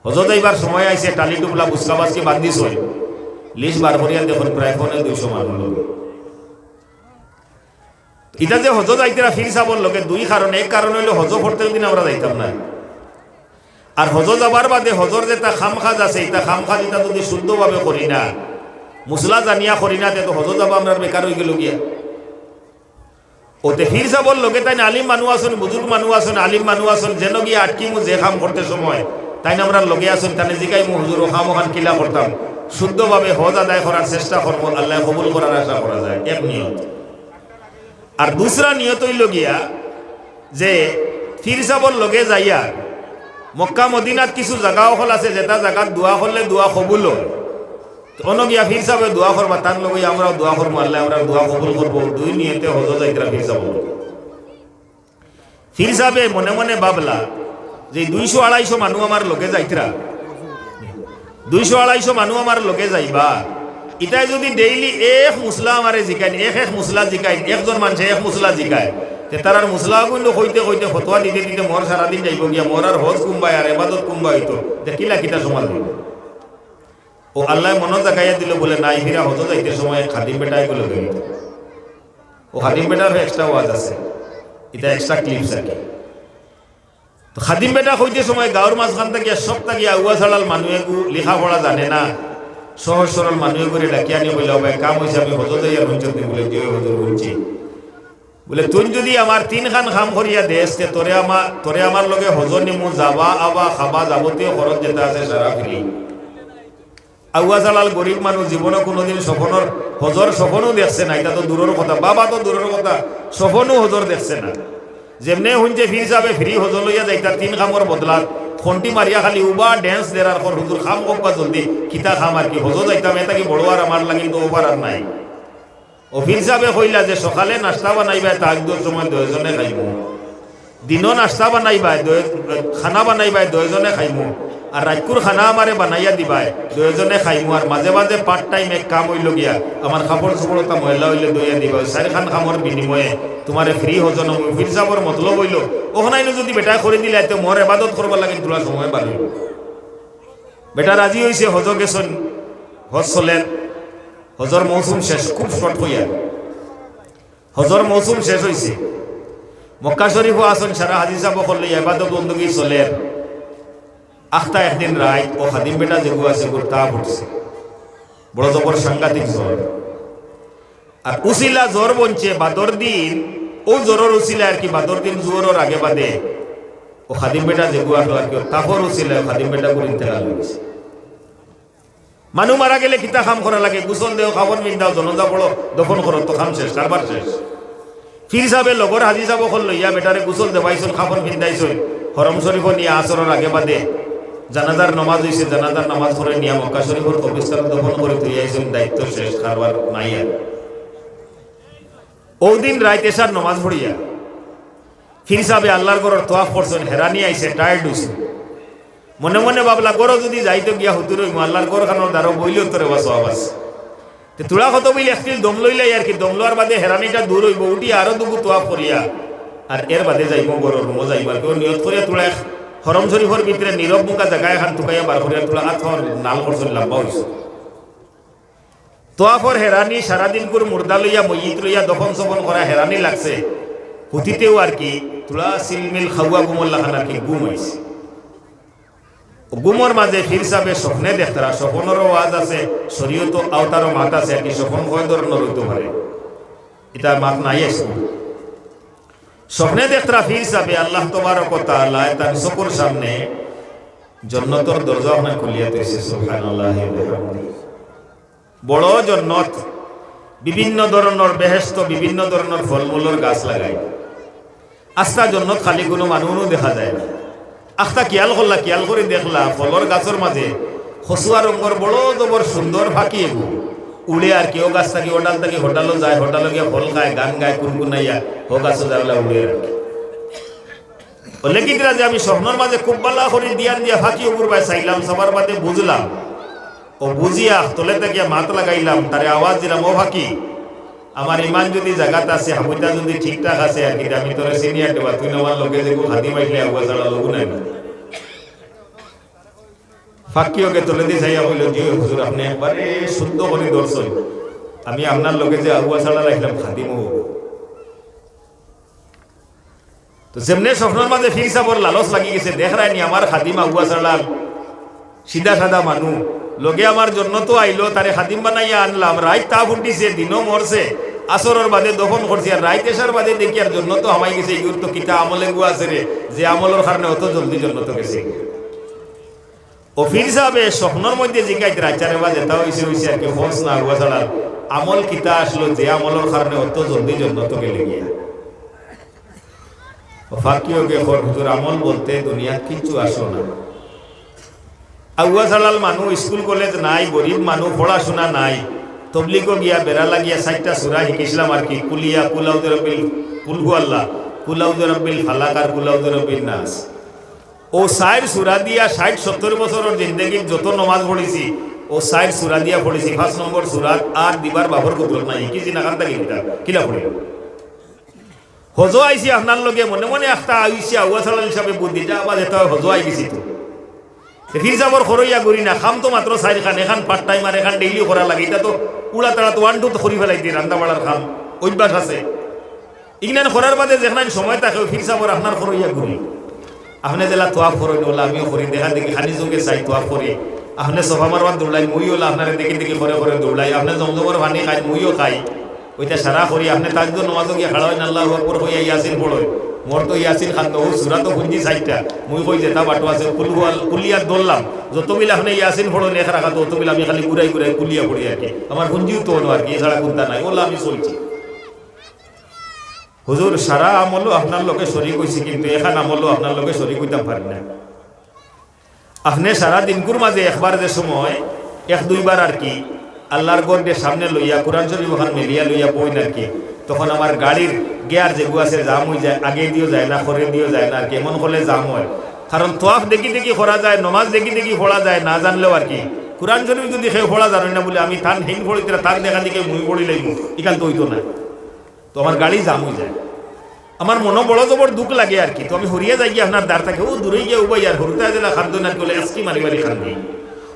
হজো যাইবার সময় আইছে, টালি টুপলা বুসকা বাসকি বান্ধিছইন, লিস্ট বার করিয়া দেখইন প্রায় পৌনে দুইশো মানুষ লগে। ইতা যে হজো যাইতরা ফির সাবর লগে দুই কারণে, এক কারণ অইলো হজো প্রত্যেক দিন আমরা যাইতাম না, আর হজো যাবার বাদে হজর যেতা কাম কাজ আছে, ইতা কাম কাজ ইতা যুদি শুদ্ধভাবে করি না, মুসলা জানিয়া করি না, তে তো হজো যাওয়া আমরার বেকার অইগেলো গিয়া। অতে ফির সাবর লগে তাইন আলিম মানুষ আছইন, বুজুর্গ মানুষ আছইন, আলিম মানুষ আছইন, যেন গিয়া আটকিমু যে কাম করতে সময়, তাইন আমরার লগে আছইন, তানে জিকাইমু, "হুজুর, অউ কাম অখান কিলা করতাম?" শুদ্ধভাবে হজ আদায় করার চেষ্টা করমু, আল্লায় কবুল করার আশা করা যায়, এক নিয়ত। আর দুসরা নিয়ত অইলো গিয়া যে ফির সাবর লগে যাইয়া মক্কা মদিনাত কিছু জাগা অকল আছে, যেতা জাগাত দোয়া করলে দোয়া কবুল অয়। তো অনো গিয়া ফির সাবে দোয়া করবা, তান লগে আমরাও দোয়া করমু, আল্লায় আমরার দোয়া কবুল করবো। দুই নিয়তে হজো যাইতরা ফির সাবর লগে। ফির সাবে মনে মনে ভাবলা যে দুইশো আড়াইশো মানুষ আমার লগে যাইতরা, দুইশো আড়াইশো মানুষ আমার লগে যাইবা, ইতায় যুদি ডেইলি এক মুসলা আমারে জিকাইন, এক এক মুসলা জিকাইন, একজন মানষে এক মুসলা জিকায়, তে তারার মুসলা অগুইন কইতে কইতে ফতোয়া দিতে দিতে মোর সারাদিন যাইবো গিয়া, মোর আর হজ কুম্বায় আর এবাদত কুম্বায় অইতো, দেখিলা কিতা সমাজ অইবো। অউ আল্লায় মনো জাগাইয়া দিলো বুলে, নাই, ফিরা হজো যাইতে সময় খাদিম বেটা এগু লগে গেল। অউ খাদিম বেটার extra ওয়াজ আছে, ইতা extra clips আর কি। তো খাদিম বেটা কইতে সময় গাউর মাঝখান থাকিয়া সব থাকিয়া আউয়া ছাড়াল মানুষ এগু লেখাপড়া জানে না, সহজ সরল মানুষ এগুরে ডাকিয়া আনি কইলা, "ও ভাই, কাম অইছে, আমি হজো যাইয়ার হুনছস নি?" বুলে, "জি অয় হুজুর, হুনছি।" বুলে, "তুইন যুদি আমার তিনখান কাম করিয়া দেস, তে তোরে আমা-, তোরে আমার লগে হজো নিমু, যাবা, আওয়া, খাবা, যাবতীয় খরচ যেতা আছে সারা free।" আউয়া ছাড়াল গরিব মানুষ, জীবনো কুনুদিন স্বপনর, হজর স্বপনও দেখছে না, ইতা তো দূরর কথা, বাবা তো দূরর কথা, স্বপনও হজর দেখছে না। যেমনে হুনছে ফির সাবে free হজো লইয়া যাইতা তিন কামর বদলাত, খন্টি মারিয়া খালি উবা dance দের আর কর, "হুজুর, কাম কউক্কা জলদি, কিতা কাম আর কি, হজো যাইতাম, এতা কি বড় আর আমার লাগি তো over আর নাই।" অউ ফির সাবে কইলা যে সকালে নাস্তা বানাইবায় তাহাজ্জুদর সময় দুইজনে খাইমু, দিনো নাস্তা বানাইবায় দুই-, খানা বানাইবায় দুইজনে খাইমু, আর রাইতকুর খানা আমারে বানাইয়া দিবায়, দুইজনে খাইমু, আর মাঝে মাঝে part time এক কাম অইলো গিয়া, আমার কাপড় চোপড় অতা ময়লা অইলে ধইয়া দিবায়, অউ চাইরখান কামর বিনিময়ে তুমারে free হজো নিমু। ফির সাবর মতলব অইলো, অখানাইনও যুদি বেটায় করি দিলায়, তে মোর এবাদত করবার লাগি থুড়া সময় বার অইবো। বেটা রাজি অইছে, হজো গেছইন, হজ চলের, হজর মৌসুম শেষ, খুব short অইয়া। হজর মৌসুম শেষ অইছে, মক্কা শরীফো আছইন, সারা হাজি সাব অকল লইয়া এবাদত বন্দুকি চলের। আখতা একদিন রাইত অউ খাদিম বেটা যেগু আছে, এগুর তাপ উঠছে, বড় জবর সাংঘাতিক জ্বর। আর উছিলা জ্বর বনছে বাদর দিন, অউ জ্বরর উছিলা আর কি, বাদর দিন জুহরর আগে বাদে অউ খাদিম বেটা যেগু আছলো আর কি, অউ তাপর উছিলা অউ খাদিম বেটাগুর ইন্তেকাল অইগেছে। মানুষ মারা গেলে কিতা কাম করা লাগে? গোসল দেও, কাফন পিন্দাও, জনাজা পড়ো, দফন করো, তো কাম শেষ, কারবার শেষ। ফির সাবে লগর হাজি সাব অকল লইয়া বেটারে গোসল দেওয়াইছইন, কাফন পিন্দাইছইন, হরম শরীফো নিয়া আসরর আগে বাদে জানাজার নমাজ অইছে, জানাজার নমাজ পড়ে নিয়া মক্কা শরীফর কবরস্থানো দফন করি থইয়া আইছইন, দায়িত্ব শেষ, কারবার নাই আর। অউ দিন রাইত এশার নমাজ পড়িয়া ফির সাবে আল্লার ঘরর তোয়াফ করছইন, হেরানি আইছে, tired অইছইন। মনে মনে ভাবলা, "ঘরো যুদি যাই তো গিয়া হুতুর অইমু, আল্লার ঘরখানর দ্বারো বইলেও তো রেবা সওয়াব আছে।" তে থুড়া কত বইল এক তিল দম লইলাই আর কি, দম লওয়ার বাদে হেরানিটা দূর অইবো, উঠি আরো দুগু তোয়াফ করিয়া আর এর বাদে যাইমু ঘরো, রুমো যাইমু আর কি। অউ নিয়ত করিয়া থুড়া এক হরম শরীফর ভিতরে নীরব মুখা জাগা এখান তুকাইয়া বার করিয়া থুড়া আত পাও নাল করছইন, লাম্বা অইছে। তোয়াফর হেরানি, সারাদিনকুর মুর্দা লইয়া, মইয়িত লইয়া, দফন সফন করা হেরানি লাগছে। হুতিতেউ আর কি, থুড়া সিলমিল খাওয়া ঘুমর লাখান আর কি, ঘুম অইছে। ঘুমর মাঝে ফির সাবে স্বপ্নে দেখতারা, স্বপনরও ওয়াজ আছে, শরীয়ত আওতারও মাত আছে আর কি, স্বপন কয় ধরনর অইতো পারে, ইতা মাত নাই আছে। স্বপ্নে দেখতারা ফির সাবে আল্লাহ তবারক ওয়া তাআলায় তান চকুর সামনে জন্নতর দরজা অখান খুলিয়া থইছে, সুবহানাল্লাহি ওয়া বিহামদিহি। বড় জন্নত, বিভিন্ন ধরনর বেহেশত, বিভিন্ন ধরনর ফলমূলর গাছ লাগাই। আস্তা জন্নত খালি কুনু মানুষও দেখা যায় না। আখতা খিয়াল করলা, খিয়াল করি দেখলা, ফলর গাছর মাঝে কচুয়া রঙর বড় জবর সুন্দর পাখি এগু উড়ে আর কি। অউ গাছ থাকি অউ ডাল থাকি হউ ডালো যায়, হউ ডালো গিয়া ফল খায়, গান গায়, কুনকুনাইয়া অউ গাছো যায়, অলা উড়ে আর কি। অউ লেখিতরা যে আমি স্বপ্নর মাঝে খুব ভালা করি ধিয়ান দিয়া পাখি অগুর বায় চাইলাম, চাবার বাদে বুঝলাম, অউ বুঝিয়া তলে থাকিয়া মাত লাগাইলাম, তারে আওয়াজ দিলাম, "ও পাখি, আমার ইমান যুদি জাগাত আছে, হাবুতা যুদি ঠিকঠাক আছে, আর কিতা আমি তোরে সিনিয়র দেবা, তুই না আমার লগে যেগু খাদিম আইলে আউয়া ছাড়া লঘু নাই। ফাকিয়ে তলেদি চাইয়া কইলো, "জি হুজুর, আপনে একবারে শুদ্ধ করি ধরছইন, আমি আপনার লগে যে আউয়া ছাড়া রাখলাম, খাদিমও অইবো।" তো যেমনে স্বপ্নর মাঝে পীর সাবর লালচ লাগি গেছে, দেখরায়নি আমার খাদিম আউয়া ছাড়া সিধা সাদা মানুষ, লগে আমার জন্নতো আইলো, তারে খাদিম বানাইয়া আনলাম, রাইত তাপ উঠিছে, দিনও মরছে, আসরর বাদে দফন করছি, আর রাইত এশার বাদে দেখি আর জন্নতো হামাই গেছে, ইগুর তো কিতা আমল এগু আছে রে, যে আমলর কারণে অত জলদি জন্নতো গেছে। ও পীর সাবে স্বপ্নর মধ্যে জিকাইতরা, "আচ্ছা রে বা, যেতা অইছে অইছে আর কি, কস না আউয়া ছাড়া আমল কিতা আসলো যে আমলর কারণে অত জলদি জন্নতো গেলে গিয়া?" ও ফাকিয়ে কর, "হুজুর, আমল বলতে দুনিয়াত কিচ্ছু আসলো না। আউয়া ছাড়াল মানুষ, স্কুল কলেজ নাই, গরিব মানুষ, পড়াশোনা নাই, তবলিগো গিয়া বেড়া লাগিয়া চাইরটা সূরা হিকিছলাম আর কি, কুলিয়া, কুল আউযু বিরব্বিল, কুল হু আল্লাহ, কুল আউযু বিরব্বিল ফালাক আর কুল আউযু বিরব্বিন নাস।" ও চাইর সূরা দিয়া ষাইট সত্তইর বছরর জিন্দেগিত যত নমাজ পড়ছি, ও চাইর সূরা দিয়া পড়ছি, পাঁচ নম্বর সূরাত আর দিবার বাপর কুদরত নাই, হিকিছি না কান্তা কিতা, কিলা পড়ি। হজো আইছি আপনার লগে, মনে মনে একটা আইছি, আউয়া ছাড়াল হিসাবে বুদ্ধি, যা আবার যেতা অয়, হজো আই গেছি তো। তে পীর সাবর খরইয়া ঘুরি না, কাম তো মাত্র চাইরখান, এখান পার্ট টাইম আর এখান ডেইলি করা লাগে, ইটা তো উড়া তাড়া তো ওয়ান টু তো করি ফেলাই দি, রান্দা বাড়ার কাম, অভ্যাস আছে। ইগনান করার বাদে যেখান সময় থাকে, ও পীর সাবর আপনার খরইয়া ঘুরি। আপনে যেলা তোয়াফ করইন, ওলা আমিও করি, দেখা দেখি খানি চউখে চাই তোয়াফ করি। আপনে সফা মারওয়াত দৌড়াইন, মুই ওলা আপনারে দেখি দেখি করে করে দৌড়াই। আপনে জমজমর পানি খাইন, মুইও খাই। ওইটা সারা করি, আপনে তাহাজ্জুদ নমাজো গিয়া খাড়া অইন, আল্লাহু আকবার কইয়া ইয়াসিন পড়ইন। মোর তো ইয়াসিন খান, ও সূরা তো হুনছি চাইরটা। মুই কই যেতা বাটো আছে, কুল হু আল-, কুলিয়া ধরলাম। যত বিল আপনে ইয়াসিন পড়ইন এক রাকাত, অত বিল আমি খালি ঘুরাই ঘুরাই কুলিয়া পড়ি আর কি। আমার হুনছিও তো অনো আর কি, এছাড়া কুন্তা নাই। ওলা আমি চলছি। হুজুর, সারা আমলও আপনার লগে শরিক অইছি, কিন্তু এখান আমলও আপনার লগে শরিক অইতাম পারি না। আপনে সারা দিনকুর মাঝে একবার যে সময়, এক দুইবার আর কি, আল্লাহর ঘররে সামনে লইয়া, কোরআন শরিফ অখান মেলিয়া লইয়া বইন আর কি, তখন আমার গাড়ির গিয়ার যেগু আছে, জাম অই যায়, আগে দিও যায় না, করে দিও যায় না আর কি, এমন করলে জাম অয়। কারণ তোয়াফ দেখি দেখি করা যায়, নমাজ দেখি দেখি পড়া যায়, না জানলেও আর কি। কোরআন শরিফ যুদি কেউ পড়া জানইন না বুলে, আমি তান হেইন পড়িতরা, তান দেখা দেখি মুই পড়িলাইমু, ইখান তো অইতো না। তো আমার গাড়ি জাম অই যায়। আমার মনো বড় জবর দুখ লাগে আর কি। তো আমি হরিয়া যাই গিয়া আপনার দ্বার থাকি, ও দূরে গিয়া উবাই আর হুরুতায় যেলা কান্দইন আর কি, ওলা এসকি মারি মারি কান্দি।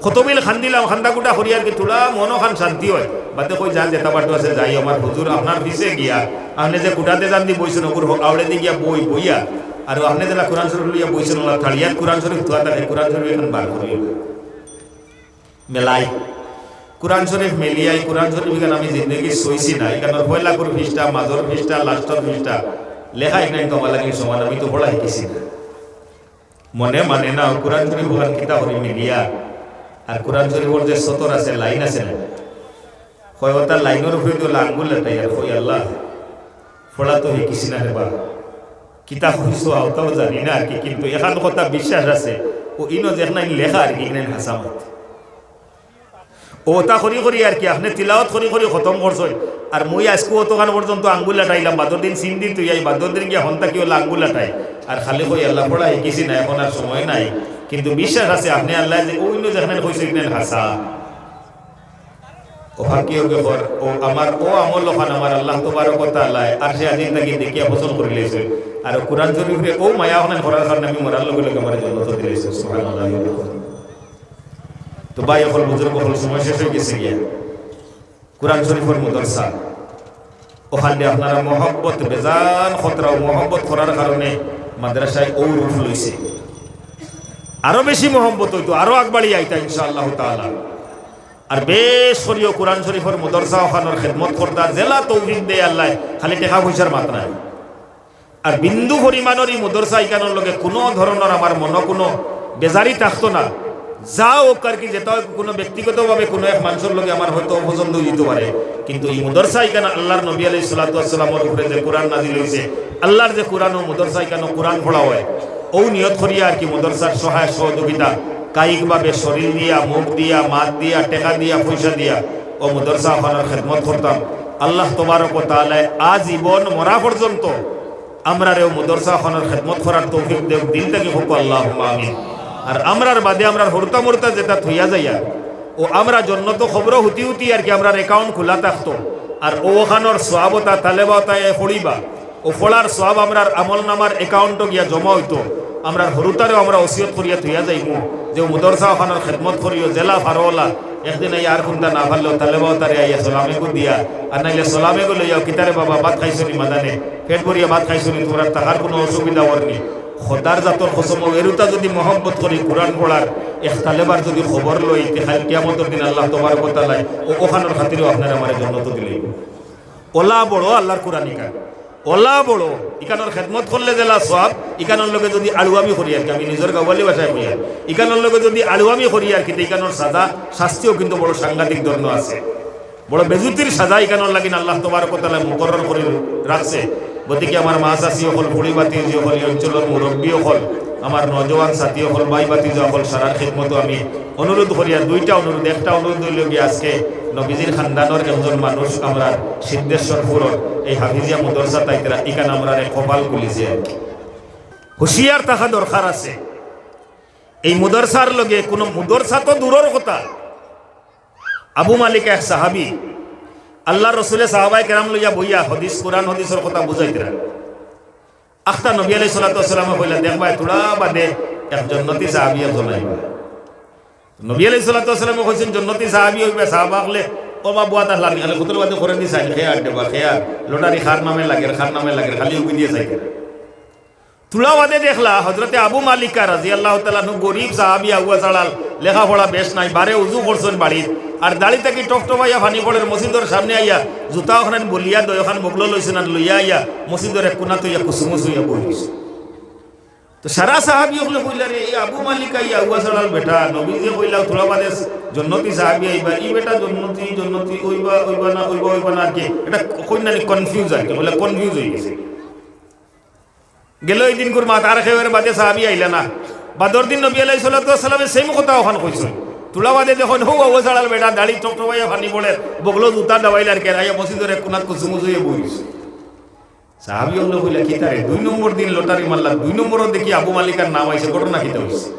কত বিল কান্দিলাম, কান্দা কুটা করি আর কি, থুড়া মনো খান শান্তি অয়। বাদে কই, "যা, যেতা বাটো আছে যাই, আমার হুজুর আপনার পিছে গিয়া, আপনে যে কুটাতে জানদি বইছইন, অগুর হ-, আওড়েদি গিয়া বই, বইয়া, আর আপনে যেলা কোরআন শরিফ লইয়া বইছইন, ওলা থাড়িয়াত কোরআন শরিফ থুয়া থাকে, কোরআন শরিফ এখান বার করি।" মেলাই। কোরআন শরিফ মেলিয়াই, কোরআন শরিফ ইখান আমি জিন্দেগি চইছি না। ইখানর পয়লাকুর পৃষ্ঠা, মাজর পৃষ্ঠা, লাস্টর পৃষ্ঠা, লেখা ইখান তো আমার লাগি সমান, আমি তো পড়া হিকিছি না। মনে মানে না, কোরআন শরিফ অখান কিতা করি মেলিয়া, আর কোরআন শরিফর যে সতর আছে, লাইন আছে না, কয় ওটা লাইনর উপরে দিয়া আঙ্গুল লাটাই আর কই, "আল্লাহ, পড়া তো হিকিছি না রে বা, কিতা কইছো অতাও জানি না আর কি, কিন্তু এখান কথা বিশ্বাস আছে, ও ইনো যেখান লেখা আর কি, ইখান হাছা মাত।" ও ওটা করি করি আর কি, আপনে তিলাওয়াত করি করি খতম করছইন। আর মুই আইজকু অতখান পর্যন্ত আঙ্গুল লাটাইলাম, বাদর দিন সিন দিন তুই আই, বাদর দিন গিয়া হন্তা কি ওলা আঙ্গুল লাটাই। আর খালি কই, "আল্লাহ, পড়া হিকিছি না, এখন আর সময় নাই।" কিন্তু বিশ্বাস আছে, আপনে আল্লাহ যে অইন্য যেখান কইছইন, ইখান হাছা। ও ফাকিয়ে কর, ও আমার, ও আমল অখান আমার আল্লাহ তবারক ওয়া তাআলায় আরশে আজিম থাকি দেখিয়া পছন্দ করিলাইছইন। আর কোরআন শরিফরে ও মায়া অখান করার কারণে আমি মরার লগে লগে আমারে জন্নতো দিলাইছইন। সুবহানাল্লাহ। তো ভাই অকল, বুজুর্গ অকল, সময় শেষ অই গেছে গিয়া। কোরআন শরিফর মাদ্রাসা, অখান দি আপনারা মহব্বত, বেজান খতরা ও মহব্বত করার কারণে মাদ্রাসায় ও রূপ লইছে। আরো বেশি মহব্বত অইতো, আরো আগবাড়ি আইতা ইনশাআল্লাহ তাআলা। আর বেশ করিও কোরআন শরিফর মাদ্রাসা অখানর খেদমত করতা, যেলা তৌফিক দেয় আল্লাহ, খালি টেকা পয়সার মাত নাই। আর বিন্দু পরিমাণর ই মাদ্রাসা ইখানর লগে কুনু ধরনর আমার মনো কুনু বেজারি থাকতো না। যা অউক আর কি, যেটা অউক, কুনু ব্যক্তিগতভাবে কুনু এক মানষর লগে আমার হয়তো অপছন্দ অইতো পারে, কিন্তু ই মাদ্রাসা ইখান আল্লাহর নবী আলাইহিস সালাতু ওয়াস সালামর উপরে যে কোরআন নাজিল অইছে, আল্লাহর যে কোরআন, ও মাদ্রাসা ইখানো কোরআন পড়া অয়, অউ নিয়ত করিয়া আর কি মাদ্রাসার সহায় সহযোগিতা, কায়িকভাবে শরীর দিয়া, মুখ দিয়া, মাত দিয়া, টেকা দিয়া, পয়সা দিয়া অউ মাদ্রাসা অখানর খেদমত করতাম। আল্লাহ তবারক ওয়া তাআলায় আজীবন মরা পর্যন্ত আমরারে অউ মাদ্রাসা অখানর খেদমত করার তৌফিক দেউক, দিল থাকি কউক্কা আল্লাহুম্মা আমিন। আর আমরার বাদে আমরার হুরুতা-মুরুতা যেটা থইয়া যাইয়ার, অউ আমরা জন্নতো কবরো হুতি হুতি আর কি আমরার account খুলা থাকতো, আর অউ অখানর সওয়াব অতা তালেবা অতায় পড়িবা, অউ পড়ার সওয়াব আমরার আমল নামার অ্যাকাউন্টো গিয়া জমা অইতো। আমরার হুরুতারেও আমরা ওসিয়ত করিয়া থইয়া যাইমু যে অউ মুদরসা অখানর খেদমত করিও, যেলা পারো অলা। একদিন আইয়া আর কুন্তা না পারলেও তালেবা অতারে আইয়া সালামেগু দিয়া, আর নাইলে সালামেগু লইয়াও, কিতারে বাবা, ভাত খাইছো নি মাদানে? পেট ভরিয়া ভাত খাইছো নি? তুমরার থাকার কুনু অসুবিধা অর নি? খোদার জাতর কসম, এরুতা যুদি মহব্বত করি কুরআন পড়ার, এক তালেবার যুদি খবর লই, তে কাইল কিয়ামতর দিন আল্লাহ তবারক ওয়া তাআলায় অউ অখানর খাতিরেও আপনারে আমারে জন্নতো দিলাইবো। অলা বড় আল্লাহর কুরআন ইখান, অলা বড়। ইখানর খেদমত করলে যেলা সওয়াব, ইখানর লগে যুদি আড়ুয়ামি করি আর কি, আমি নিজর গাওয়ালি ভাষায় কইয়ার, ইখানর লগে যুদি আড়ুয়ামি করি আর কি, তে ইখানর সাজা, শাস্তিও কিন্তু বড় সাংঘাতিক ধরনর আছে। বড় বেজুতির সাজা ইখানর লাগিন আল্লাহ তবারক ওয়া তাআলায় মুকররর করি রাখছে। গতিকে আমার মা চাচি অকল, ফুড়ি ভাতিজি অকল, ই অঞ্চলর মুরব্বি অকল, আমার নওজোয়ান সাথী অকল, ভাই ভাতিজা অকল, সারার খেদমতো আমি অনুরোধ করিয়ার, দুইটা অনুরোধ। একটা অনুরোধ অইলো গিয়া, আজকে নবীজির খান্দানর একজন মানুষ আমরার সিদ্ধেশ্বরপুরর এই হাফিজিয়া মুদরসাত আইতরা, ইখান আমরার এক কপাল খুলিছে আর কি। হুঁশিয়ার থাকা দরকার আছে। এই মুদরসার লগে কুনু মুদরসা তো দূরর কথা, আবু মালিকা এক সাহাবী, আল্লাহর রসুলে সাহাবায়ে কেরাম লইয়া বইয়া হদিস, কুরআন হদিসর কথা বুঝাইতরা। আখতা নবী আলাইহিস সালাতু ওয়াস সালামে কইলা, "দেখবায়, থুড়া বাদে এক জন্নতি সাহাবী একজন আইবা।" নবী আলাইহিস সালাতু ওয়াস সালামে কইছইন, "জন্নতি সাহাবী অইবা।" সাহাবা অকলে, "ও বা বুয়াত আছলা নি, খালি কুতুর বাদে করে দিছইন, খেয়ার দেবা, খেয়ার, লটারি কার নামে লাগের, কার নামে লাগের, খালি উকি দিয়া চাইতরা।" থুড়া বাদে দেখলা হযরতে আবু মালিকা রাদিয়াল্লাহু তাআলা আনহু, গরিব সাহাবী, আউয়া ছাড়াল, লেখাপড়া বেশ নাই, বারে উজু করছইন বাড়িত, আর দাড়ি থাকি টপটপাইয়া পানি পড়ের, মসজিদর সামনে আইয়া জুতা অখান বলিয়া দয় অখান বগলো লইছইন আর লইয়া আইয়া মসজিদর এক কুনাত অইয়া কুসুমুসু অইয়া বই রইছইন। তো সারা সাহাবী অকলে কইলা, "রে, এই আবু মালিকা, ই আউয়া ছাড়াল বেটা, নবীজিয়ে কইলা থুড়া বাদে জন্নতি সাহাবী আইবা, ই বেটা জন্নতি, জন্নতি অইবা, অইবা না, অইবা, অইবা না," আর কি, এটা কইন না নি, কনফিউজ আর কি, বলে কনফিউজ অই গেছে। গেল ই দিনকুর মাত, আর কেউ এর বাদে সাহাবী আইলা না। বাদর দিন নবী আলাইহিস সালাতু ওয়াস সালামে সেম কথা অখান কইছইন। থুড়া বাদে দেখইন, হউ আউয়া ছাড়াল বেটা, দাড়ি টপটপাইয়া পানি পড়ের, বগলো জুতা দাবাইল আর কি, আইয়া মসজিদর এক কুনাত কুসুমুসু অইয়া বই রইছে। সাহাবী অকলে কইলা, "কিতা রে, দুই নম্বর দিন লটারি মারলা, দুই নম্বরও দেখি আবু মালিকার নাম আইছে, ঘটনা কিতা অইছে?"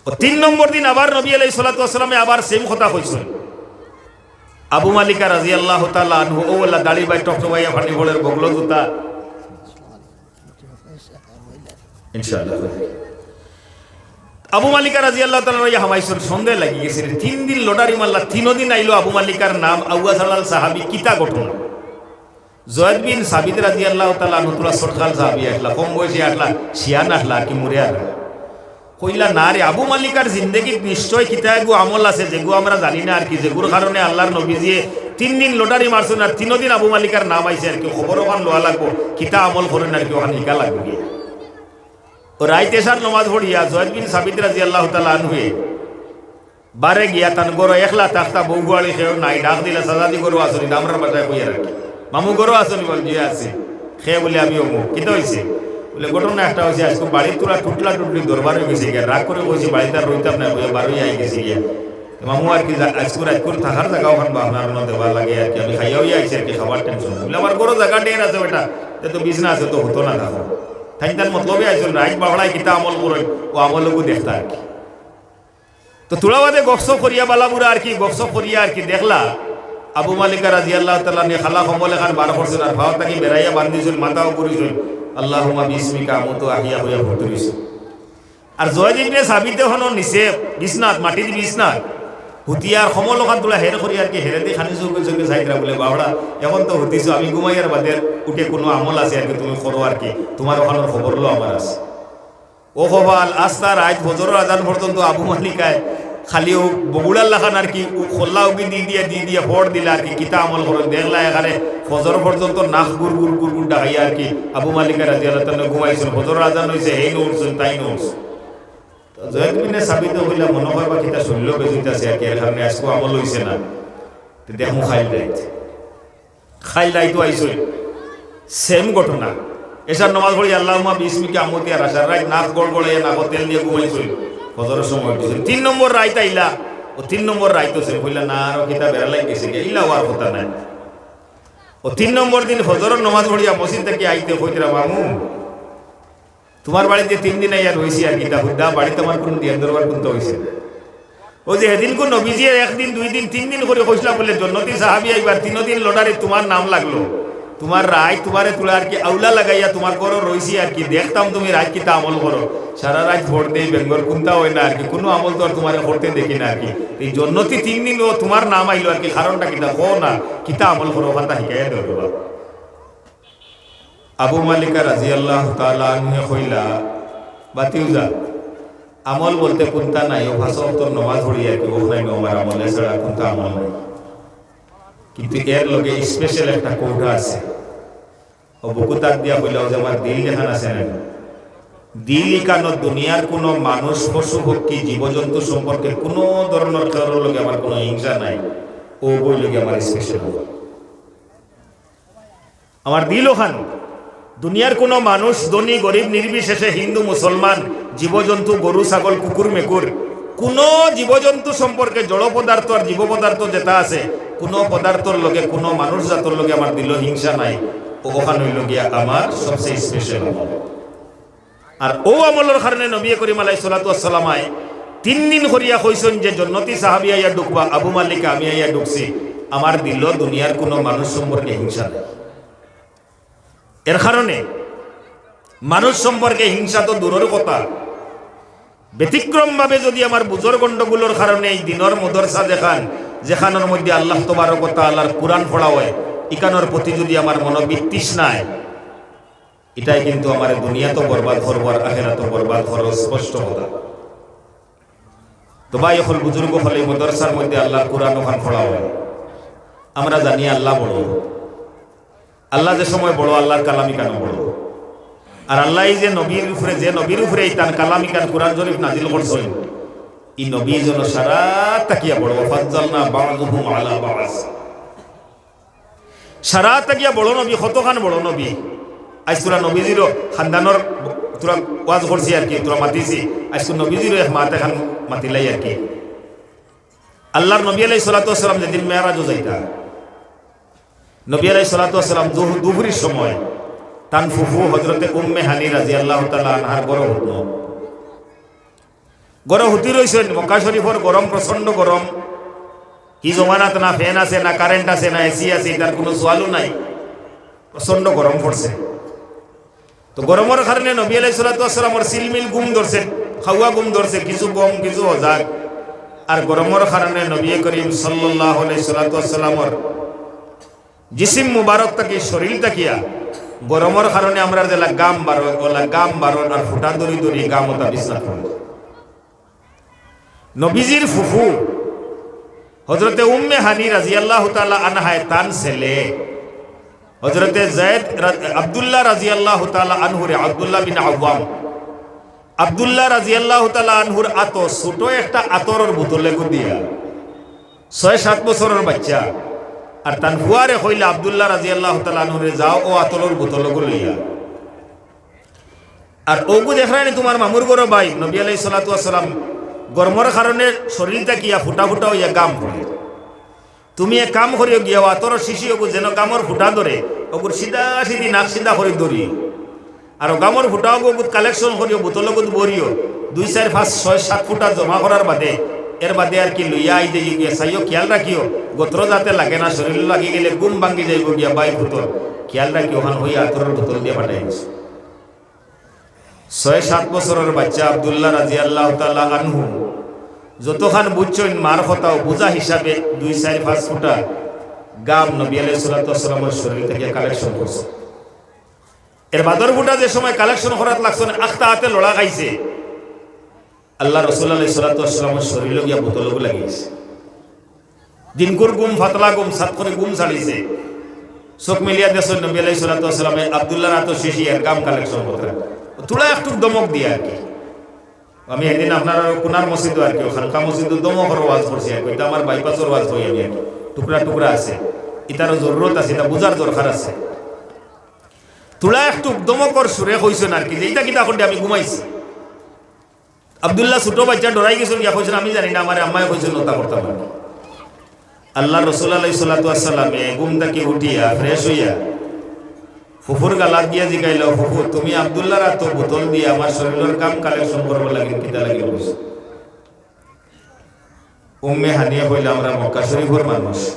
অউ তিন নম্বর দিন আবার নবী আলাইহিস সালাতু ওয়াস সালামে আবার সেম কথা কইছইন। আবু মালিকা রাদিয়াল্লাহু তাআলা আনহু, অউ আল্লাহ দাড়ি বায় টপটপাইয়া পানি পড়ের, বগলো জুতা। ইনশাআল্লাহ। আবু মালিকা রাদিয়াল্লাহু তাআলা আনহু হামাইছইন, সন্দেহ লাগি গেছে রে। তিন দিন লটারি মারলা, তিনো দিন আইলো আবু মালিকার নাম, আউয়া ছাড়াল সাহাবী, কিতা ঘটনা? জয়েদ বিন সাবিত রাদিয়াল্লাহু তাআলা আনহু, থুড়া ছোটকাল সাহাবী আছলা, কম বয়সী আছলা, শিয়ান আছলা আর কি, মুড়ে আর কইলা, "না রে, আবু মালিকার জিন্দেগিত নিশ্চয় কিতা এগু আমল আছে, যেগু আমরা জানি না আর কি, যেগুর কারণে আল্লাহর নবীজিয়ে তিন দিন লটারি মারছইন আর তিনো দিন আবু মালিকার নাম আইছে আর কি, খবর অখান লওয়া লাগবো, কিতা আমল করইন আর কি, অখান হিকা লাগবো গিয়া।" অউ রাইত এশার নমাজ পড়িয়া জয়েদ বিন সাবিত রাদিয়াল্লাহু তাআলা আনহুয়ে বারে গিয়া তান ঘরো একলা থাকতা, বউ-ফুয়াড়ি কেউ নাই, ডাক দিলা, "চাচাজি ঘরো আছো নি?" আমরার ভাষায় কইয়ার আর কি, "মামু ঘরো আছো নি?" বলে, "জি আছি।" কে বলে, "আমি অমুক।" "কিতা অইছে?" বলে, "ঘটনা একটা অইছে, আইজকু বাড়িত থুড়া টুটলা-টুটলি দরবার অই গেছে গিয়া, রাগ করি কইছি বাড়িত আর রইতাম না, কইয়া বারইয়া আই গেছি গিয়া। তে মামু আর কি, আইজকু রাইতকুর থাকার জাগা অখান বা আপনার অনো দেওয়া লাগে আর কি, আমি খাইয়া অইয়া আইছি আর কি, খাবার টেনশন।" বলে, "আমার ঘরো জাগা ঢের আছে বেটা, তে তো বিছনা আছে, তো হতো না থাকো।" তাইন তান মতলবে আইছইন, রাইত বারোটায় কিতা আমল করইন, অউ আমলগু দেখতা আর কি। তো থুড়া বাদে গফসফ করিয়া, বালা বুরা আর কি, গফসফ করিয়া আর কি দেখলা, আবু মালিকা রাদিয়াল্লাহু তাআলা আনহু খালা কম্বল এখান বার করছইন, আর পাও থাকি বেড়াইয়া বান্ধিছইন, মাথাও ঘুরিছইন, "আল্লাহুম্মা বিসমিকা আমুতু ওয়া আহইয়া" কইয়া হুতি রইছইন। আর জয়েদ ইবনে সাবিতে অখনো নিচে বিছনাত, মাটির বিছনাত, হুতিয়া আর কম্বল ওখান থুড়া হের করি আর কি, হেরেদি খানি চউখে চউখে চাইতরা, বলে, "বাবড়া, এখন তো হুতিছো, আমি ঘুমাইয়ার বাদে উঠে কুনু আমল আছে আর কি, তুমি করো আর কি, তুমার ওখানর খবর লো আমার আছে।" ও কপাল, আস্তা রাইত ফজরর আজান পর্যন্ত আবু মালিকায় খালি অউ বগুড়ার লাখান আর কি, অউ খোল্লা উগি দি দিয়া, দি দিয়া ফড় দিলা আর কি, কিতা আমল করইন। দেখলা এখানে ফজর পর্যন্ত নাক গুর গুর গুর গুর ডাকাইয়া আর কি, আবু মালিকা রাদিয়াল্লাহু তাআলা আনহু ঘুমাইছইন, ফজরর আজান অইছে, হেইন উঠছইন, তাইন উঠছইন। তো জয়েদ বিনে সাবিতে কইলা, "মনো কয় বা কিতা শরীলো বেজুত আছে আর কি, এর কারণে আইজকু আমল অইছে না। তে দেখমু কাইল রাইত।" কাইল রাইতও আইছইন, সেম ঘটনা। এশার নমাজ পড়ি, "আল্লাহুম্মা বিসমিকা আমুতু ওয়া আহইয়া", আর আশার রাইত নাক গড়গড়াইয়া নাকো তেল দিয়া ঘুমাইছইন, ফজরর সময় উঠছইন। তিন নম্বর রাইত আইলা, অউ তিন নম্বর রাইতও সেম। কইলা, "না, আরো কিতা বেড়া লাগি গেছে গিয়া, ইলা অওয়ার কথা নায়।" অউ তিন নম্বর দিন ফজরর নমাজ পড়িয়া মসজিদ থাকি আইতে কইতরা, "মামু, তুমার বাড়িত তিন দিন আইয়া রইছি আর কিতা, হুদা বাড়িত আমার কুনু দিয়ার দরবার কুন্তা অইছে না।" অউ যে হেদিনকু নবীজিয়ে একদিন, দুইদিন, তিনদিন করি কইছলা বুলে, "জন্নতি সাহাবি আইবার", তিনদিন লটারিত তুমার নাম লাগলো। তুমার রাইত তুমারে তুলা আর কি আউলা লাগাইয়া তুমার ঘরো রইছি আর কি, দেখতাম তুমি রাইত কিতা আমল করো। সারা রাইত ভর দেই বেঙ্গর কুন্তা অয় না আর কি, কুনু আমল তো আর তুমারে করতে দেখি না আর কি। এই জন্নতি তিনদিন অউ তুমার নাম আইলো আর কি, কারণটা কিতা কও না, কিতা আমল করো, অখানতা হিকাইয়া দেও রে বাবা। আবু মালিকা রাদিয়াল্লাহু তাআলা আনহুয়ে কইলা, "বাতিউজা, আমল বলতে কুন্তা নাই, অউ পাঁচ ওয়াক্তর নমাজ পড়ি আর কি, অখান অইলো আমার আমল, এছাড়া কুন্তা আমল নাই। কিন্তু এর লগে special একটা quota আছে।" অউ বুকু তাত দিয়া কইলা, "অউ যে আমার দিল যেখান আছে না, দিল ইখানো দুনিয়ার কুনু মানুষ, পশু, পক্ষী, জীবজন্তু সম্পর্কে কুনু ধরনর কারোর লগে আমার কুনু হিংসা নাই, অউ অইলো গিয়া আমার special আমল।" আমার দিল অখান। দুনিয়ার কুনু মানুষ, ধনী গরিব নির্বিশেষে, হিন্দু মুসলমান, জীবজন্তু, গরু ছাগল, কুকুর মেকুর, কুনু জীবজন্তু সম্পর্কে, জড় পদার্থ আর জীব পদার্থ যেটা আছে, কুনু পদার্থর লগে, কুনু মানুষ জাতর লগে আমার দিল হিংসা নাই। অউ অখান অইলো গিয়া আমার সবচেয়ে special আমল। আর অউ আমলর কারণে নবী করিম আলাইহিস সালাতু ওয়াস সালাম আয় তিন দিন করিয়া কইছইন যে, "জন্নতি সাহাবি আইয়া ঢুকবা, আবু মালিক আমি আইয়া ঢুকছি, আমার দিল দুনিয়ার কুনু মানুষ সম্পর্কে হিংসা নাই।" এর কারণে মানুষ সম্পর্কে হিংসা তো দূরর কথা, ব্যতিক্রমভাবে যদি আমার বুঝর গণ্ডগোলর কারণে এই দিনর মাদ্রাসা যেখান, যেখানর মধ্যে আল্লাহ তবারক ওয়া তাআলার কুরআন পড়া অয়, ইখানর প্রতি যদি আমার মনো বিতৃষ্ণা অয়, ইটায় কিন্তু আমারে দুনিয়াতও বরবাদ করবো আর আখেরাতও বরবাদ করবো, স্পষ্ট কথা। তো ভাই অকল, বুজুর্গ অকল, এই মাদ্রাসার মধ্যে আল্লাহর কুরআন অখান পড়া অয়। আমরা জানি আল্লাহ বড়। আল্লাহ যে সময় বড়, আল্লাহর কালাম ইখানও বড়। আর আল্লায় এই যে নবীর উপরে, যে নবীর উপরে এই তান কালাম ইখান কুরআন শরীফ নাজিল করছইন, ই নবী যেন সারা থাকিয়া বড়, "ওয়া ফাজ্জালনা বা'দাহুম আলা বা'দ।" সারা থাকিয়া বড় নবী, কতখান বড় নবী। আইজ তুরা নবীজিরও খানদানর তুরা ওয়াজ করছি আর কি, তুরা মাতিছি। আইজ তো নবীজিরও এক মাত এখান মাতিলাই আর কি। আল্লাহর নবী আলাইহিস সালাতু ওয়াস সালাম যেদিন মেরাজও যাইতা, নবী আলাইহিস সালাতু ওয়াস সালাম দুহ-, দুপুরির সময় তান ফুফু হযরতে উম্মে হানি রাদিয়াল্লাহু তাআলা আনহার ঘরো হুতনো। ঘরো হুতি রইছইন, মক্কা শরীফর গরম, প্রচণ্ড গরম। ই জমানাত না fan আছে, না current আছে, না AC আছে, ইটার কুনু সওয়ালও নাই। প্রচণ্ড গরম পড়ছে। তো গরমর কারণে নবী আলাইহিস সালাতু ওয়াস সালামর ঝিলমিল ঘুম ধরছে, খাওয়া ঘুম ধরছে, কিছু কম, কিছু অজাগ। আর গরমর কারণে নবী করিম সাল্লাল্লাহু আলাইহিস সালাতু ওয়াস সালামর জিসিম মুবারক থাকি, শরীর থাকিয়া গরমর কারণে আমরার যেলা গাম বারর, অলা গাম বারর আর ফুটা ধরি ধরি গাম অতা বিছনাত পড়ে। নবীজির ফুফু হযরতে উম্মে হানি রাদিয়াল্লাহু তাআলা আনহায় তান ছেলে হযরতে যায়েদ রা-, আব্দুল্লাহ রাদিয়াল্লাহু তাআলা আনহুরে, আব্দুল্লাহ বিন আওয়াম, আব্দুল্লাহ রাদিয়াল্লাহু তাআলা আনহুর আতো ছোট একটা আতরর বোতলগু দিয়া, ছয় সাত বছরর বাইচ্চা, আর তান ফুয়ারে কইলা, "আব্দুল্লাহ রাদিয়াল্লাহু তাআলা আনহুরে, যাও অউ আতরর বোতলগু লইয়া।" আর অগু দেখরায়নি তুমার মামুর ঘরো ভাই, নবী আলাইহিস সালাতু ওয়াস সালাম গরমর কারণে শরীর থাকিয়া ফুটা ফুটা অইয়া গাম পড়ে। তুমি এক কাম করিও গিয়া, অউ আতরর শিশি অগু যেন গামর ফুটা ধরে, অগুর সিধা সিধি নাক সিধা করি ধরিও। আর অউ গামর ফুটা অগু অগুত collection করিও, বোতলগুত ভরিও, দুই, চাইর, পাঁচ, ছয়, সাত ফুটা জমা করার বাদে, এর বাদে আর কি লইয়া আই যাইও গিয়া, চাইও, খিয়াল রাখিও, গতরো যাতে লাগে না, শরীরো লাগি গেলে ঘুম ভাঙ্গি যাইবো গিয়া, ভাই পুতর, খিয়াল রাখিও, অখান অউ আতরর বোতল দিয়া পাঠাই দিছে। ছয় সাত বছরর বাইচ্চা আব্দুল্লাহ রাদিয়াল্লাহু তাআলা আনহু যতখান বুঝছইন মার কথাও বুঝা হিসাবে দুই, চাইর, পাঁচ ফুটা গাম নবী আলাইহিস সালাতু ওয়াস সালামর শরীর থাকি collection করছে। এর বাদর ফুটা যে সময় collection করাত লাগছইন, আখতা আতে লড়া খাইছে। আল্লার রসুল আলাইহিস সালাতু ওয়াস সালামর শরীরো গিয়া বোতলগু লাগি গেছে। দিনকুর ঘুম, ফাতলা ঘুম, সাত করি ঘুম ছাড়িছে। চোখ মেলিয়া দেখছইন নবী আলাইহিস সালাতু ওয়াস সালামে আব্দুল্লাহর আতর শিশি আর গাম collection কররা। থুড়া একটুক ধমক দিয়া আর কি। আমি হেদিন আপনারার কুনার মসজিদো আর কি, অউ হালকা মসজিদো ধমকর ওয়াজ করছি আর কি। ইটা আমার বাইপাসর ওয়াজ কই আমি আর কি। টুকরা টুকরা আছে। ইটারও জরুরত আছে, ইটা বুঝার দরকার আছে। থুড়া একটুক ধমকর সুরে কইছইন আর কি, যে ইটা কিতা করতে আমি ঘুমাইছি। আব্দুল্লাহ ছুটো বাইচ্চা ডরাই গেছইন গিয়া কইছইন, "আমি জানি না, আমারে আম্মায় কইছইন অতা করতাম না।" আল্লার রসুল আলাইহিস সালাতু ওয়াস সালামে ঘুম থাকি উঠিয়া fresh অইয়া ফুফুর গালাত গিয়া জিগাইলা, "ফুফু, তুমি আব্দুল্লাহর আতো বোতল দিয়া আমার শরীরর গাম collection করবার লাগি কিতা লাগি কইছো?" উম্মে হানিয়ে কইলা, "আমরা মক্কা শরীফর মানুষ,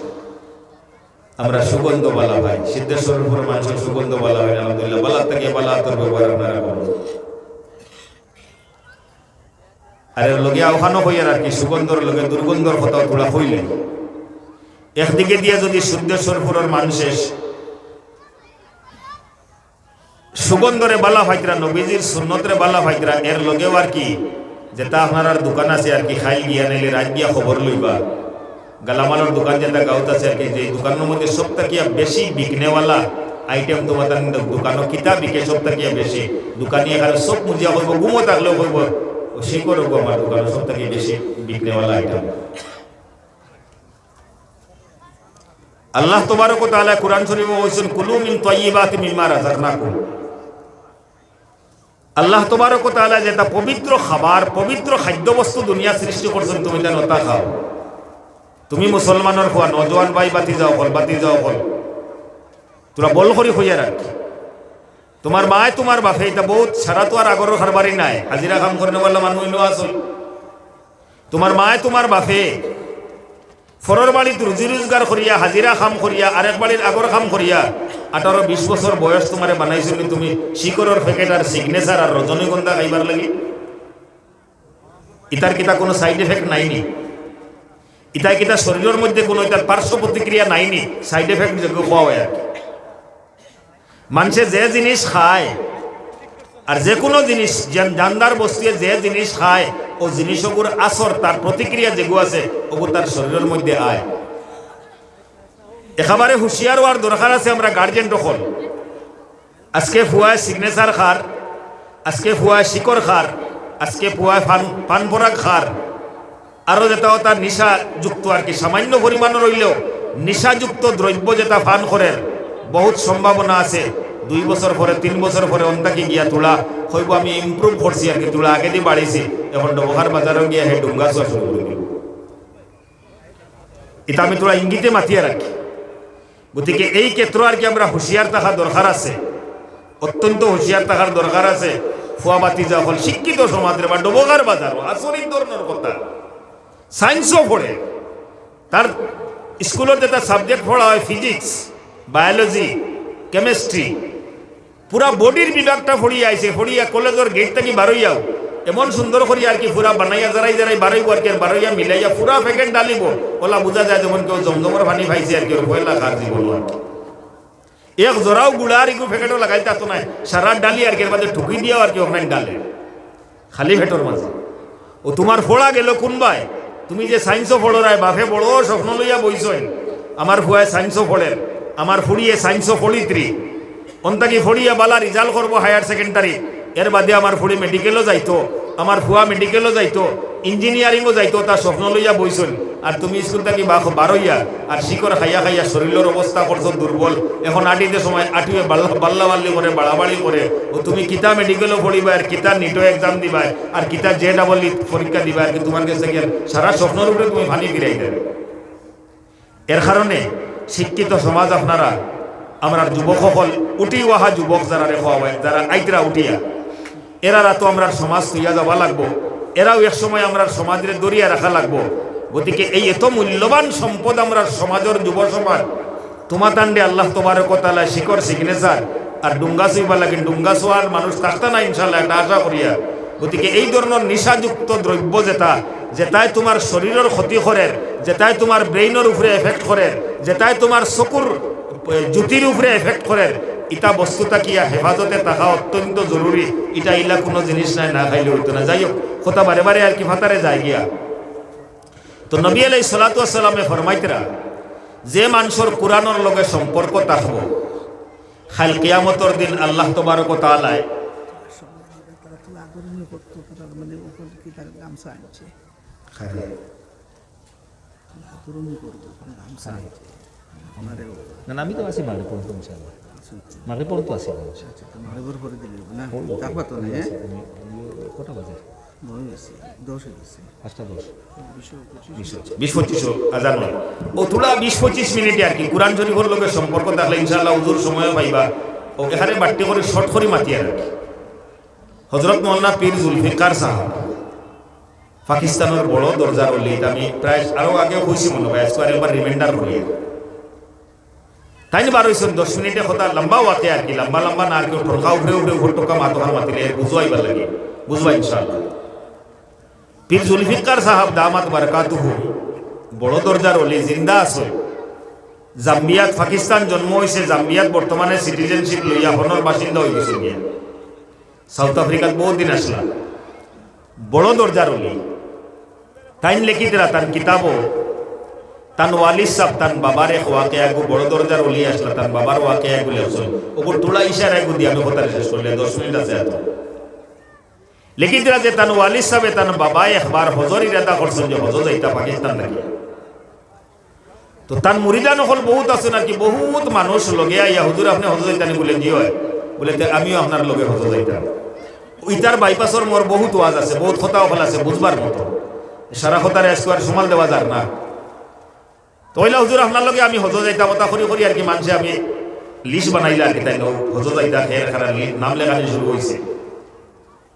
আমরা সুগন্ধ বালা পাই, সিদ্ধেশ্বরপুরর মানুষর সুগন্ধ বালা পাই না, আলহামদুলিল্লাহ, বালা থাকি বালা আতর ব্যবহার আপনারা করুন।" আর এর লগে আওখানো কইয়ার আর কি, সুগন্ধর লগে দুর্গন্ধর কথাও থুড়া কইলে, একদিকে দিয়া যদি সিদ্ধেশ্বরপুরর মানুষে সুগন্ধরে বালা পাইতরা, নবীজির সুন্নতরে বালা পাইতরা, এর লগেও আর কি, যেটা আপনারার দোকান আছে আর কি, খাইল গিয়া নাইলে রাত গিয়া খবর লইবা। গালামালর দোকান যেটা গাঁওত আছে আর কি, যে দোকানর মধ্যে সব থাকিয়া বেশি বিকনেওয়ালা আইটেম তোমার দোকানো কিতা বিকে সব থাকিয়া বেশি, দোকানি এখানে সব মুজিয়া কইব, ঘুমো থাকলেও কইব, "ও শিকড় ওগো আমার দোকানো সব থাকি বেশি বিকনেওয়ালা আইটেম।" আল্লাহ তবারক ওয়া তাআলা কুরআন শরীফো কইছইন, "কুলু মিন তাইয়্যিবাতি মিম্মা রাযাকনাকুম।" আল্লাহ তবারক ওয়া তাআলা যেটা পবিত্র খাবার, পবিত্র খাদ্যবস্তু দুনিয়া সৃষ্টি করছইন, তুমি যেন ওটা খাও। তুমি মুসলমানর ফুয়া, নওজোয়ান ভাই, ভাতিজা অকল, ভাতিজা অকল, থুড়া বল করি কইয়ার আর কি। তোমার মায়, তোমার বাপে, ইটা বউত সারা তো আর আগর কারবারি নায়, হাজিরা কাম করনেওয়ালা মানুষ ইনো আছইন। তোমার মায়, তোমার বাপে পরর বাড়িত রুজি রোজগার করিয়া, হাজিরা কাম করিয়া, আরেক বাড়ির আগর কাম করিয়া, আঠারো বিশ বছর বয়স তোমারে বানাইছইন নি তুমি শিকড়র প্যাকেট আর সিগনেচার আর রজনীগন্ধা খাইবার লাগি? ইতার কিতা কোনো side effect নাইনি? ইতায় কিতা শরীরর মধ্যে কোনো ইতার পার্শ্ব প্রতিক্রিয়া নাইনি? Side effect যেগু কওয়া অয় আর কি। মানষে যে জিনিস খায়, আর যে কোনো জিনিস, জান-, জানদার বস্তুয়ে যে জিনিস খায়, ও জিনিস ওগুর আসর, তার প্রতিক্রিয়া যেগু আছে, ওগু তার শরীরর মধ্যে আয়। একেবারে হুঁশিয়ার অওয়ার দরকার আছে আমরা গার্জিয়ান অকল। আজকে ফুয়ায় সিগনেচার খার, আজকে ফুয়ায় শিকড় খার, আজকে ফুয়ায় পান, পান পরাগ খার, আরো যেটা ওটা নিশাযুক্ত আর কি, সামান্য পরিমাণর অইলেও নিশাযুক্ত দ্রব্য যেটা পান করের, বহুত সম্ভাবনা আছে দুই বছর পরে, তিন বছর পরে অন্তাকি গিয়া থুড়া কইব, "আমি improve করছি আর কি, থুড়া আগেদি বাড়িছি।" এখন ডবকার বাজারো গিয়া হে ডুঙ্গা চুয়া শুরু করি দিব। ইটা আমি থুড়া ইঙ্গিতে মাতিয়ার আর কি। গতিকে এই ক্ষেত্র আর কি আমরা হুঁশিয়ার থাকা দরকার আছে, অত্যন্ত হুঁশিয়ার থাকার দরকার আছে। ফুয়া ভাতিজা অকল শিক্ষিত সমাজরে বা ডবকার বাজারো আচরিত ধরনর কথা। সায়েন্সও পড়ে, তার স্কুলর যেটা subject পড়া অয়, physics, biology, chemistry, পুরা বডির বিভাগটা পড়িয়া আইছে, পড়িয়া কলেজর গেট থাকি বারইয়াও এমন সুন্দর করি আর কি পুরা বানাইয়া জারাই জারাই বারইব আর কি, আর বারইয়া মিলাইয়া পুরা প্যাকেট ডালিব। ওলা বুঝা যায় যেমন কেউ জমজমর পানি পাইছে আর কি, ওর পয়লা খার জীবন আর কি। এক জরাও গুড়া আর ইগু প্যাকেটো লাগাইল তা তো নাই, সারা ডালি আর কি, এর মাঝে ঠুকি দিয়াও আর কি, ওখানে ডালে। খালি পেটর মাঝে। ও তোমার পড়া গেল কোনবায়? তুমি যে সায়েন্সও পড়রায়, বাপে বড় স্বপ্ন লইয়া বইছইন, আমার ফুয়ায় সায়েন্সও পড়ের, আমার ফুড়িয়ে সায়েন্সও পড়িত্রি, অন্তাকি পড়িয়া বালা রেজাল্ট করবো হায়ার সেকেন্ডারি, এর বাদে আমার ফুড়ি মেডিকেলও যাইতো, আমার ফুয়া মেডিকেলও যাইতো, ইঞ্জিনিয়ারিংও যাইতো, তার স্বপ্ন লইয়া বইছইন। আর তুমি স্কুল থাকি বা-, বারইয়া আর শিকড় খাইয়া খাইয়া শরীরর অবস্থা করছো দুর্বল। এখন আটিতে সময় আটিয়ে বাল্লা, বাল্লা বাল্লি করে, বাড়াবাড়ি করে। ও তুমি কিতা মেডিকেলও পড়িবায়, আর কিতা নিটো এক্সাম দিবায়, আর কিতা জে ডাবল ই পরীক্ষা দিবায়, আর কি তোমার গেছে গিয়া সারা স্বপ্নর উপরে তুমি পানি ফিরাই দেবে। এর কারণে শিক্ষিত সমাজ আপনারা, আমরার যুবক অকল, উঠি অওয়া যুবক যারারে কওয়া অয়, যারা আইতরা উঠিয়া, এরার আতো আমরার সমাজ থইয়া যাওয়া লাগবো, এরাও এক সময় আমরার সমাজরে ধরিয়া রাখা লাগবো। গতিকে এই এত মূল্যবান সম্পদ আমরার সমাজর যুব সমাজ, তোমাতানরে আল্লাহ তবারক ওয়া তাআলায় শিকড় সিগনেচার আর ডুঙ্গা চুইবার লাগি, ডুঙ্গা চুয়ার মানুষ থাকতা না ইনশাআল্লাহ, এটা আশা করিয়া। গতিকে এই ধরনর নিশাযুক্ত দ্রব্য যেটা, যেটায় তোমার শরীরর ক্ষতি করের, যেটায় তোমার ব্রেইনর উপরে এফেক্ট করের, যেটায় তোমার চকুর, এ, জ্যোতির উপরে এফেক্ট করের, ইটা বস্তু থাকিয়া হেফাজতে থাকা অত্যন্ত জরুরি। ইটা ইলা কোনো জিনিস নায়, না খাইলে অইতো না। যাই হোক, কথা বারে বারে আর কি ফাতারে যায় গিয়া। তো নবী আলাইহিস সালাতু ওয়াস সালামে ফরমাইতরা, যে মানষর কোরআনর লগে সম্পর্ক থাকবো, কাইল কিয়ামতর দিন আল্লাহ তবারক ওয়া তাআলায় না, না, আমি তো আছি মাগরিব পর্যন্ত, ইনশাআল্লাহ। মাগরিব পর্যন্ত আছি আমি। আচ্ছা, তো মাগরিবর পরে দিলে হবে না? থাকবা তো না, হ্যাঁ? আমি, আমি কটা বাজে? নয় বাজে, দশ অই গেছে। পাঁচটা দশ। বিশ পঁচিশ। বিশ পঁচিশ আজান অয়। ও থুড়া বিশ পঁচিশ মিনিটে আর কি কোরআন শরীফর লগে সম্পর্ক থাকলে ইনশাআল্লাহ হুজুর সময় পাইবা। ও এখানে বাট্টি করি শর্ট করি মাতিয়ার আর কি। হযরত মৌলানা পীর জুলফিকার সাহেব পাকিস্তানর বড় দরজার অলি, ইতা আমি প্রায় আরো আগে কইছি মনো অয়, আইজকু আরেকবার reminder করি। তাইন বার অইছইন দশ মিনিটে কথা, লম্বা ওয়াকিয়া আর কি, লম্বা লম্বা না আর কি, ঠরকা উপরে উপরে উপর ঠরকা মাতোখান মাতিলে এর বুঝো আইবার লাগি, বুঝবা ইনশাআল্লাহ। পীর জুলফিকার সাহেব দামাত বারাকাতুহু, বড় দরজার অলি, জিন্দা আছইন। জাম্বিয়াত, পাকিস্তান জন্ম অইছে, জাম্বিয়াত বর্তমানে citizenship লইয়া হনর বাসিন্দা অই গেছইন গিয়া। সাউথ আফ্রিকাত বহুত দিন আছলা, বড় দরজার অলি। তাইন লেখিতরা তান কিতাবো, তান ওয়ালিদ সাব, তান বাবার এক ওয়াকিয়াগু, বড় দরজার অলি আছলা, তান বাবার ওয়াকিয়াগু লেখছইন। ওগুর তুলা ইশারা এগু দিয়া আমি কথা শেষ করলে, দশ মিনিট আছে এত। লেখিতরা যে তান ওয়ালিদ সাবে তান বাবায় একবার হজর ইরাদা করছইন যে হজো যাইতা পাকিস্তান থাকি। তো তান মুরিদান অকল বহুত আছইন আর কি, বহুত মানুষ লগে আইয়া, "হুজুর, আপনে হজো যাইতা নি?" বুলে, "জি অয়।" বুলে, "তে আমিও আপনার লগে হজো যাইতাম।" ইতার বাইপাসর মোর বহুত ওয়াজ আছে, বহুত কথা অকল আছে বুঝবার মতো। সারা কথারে আইজকু আর সামাল দেওয়া যার না। তো অইলা, "হুজুর, আপনার লগে আমি হজো যাইতাম।" ওটা করি করি আর কি, মানষে আমি list বানাইলা আর কি, তাইন হজো যাইতা, খের খারা লি-, নাম লেখানি শুরু অইছে।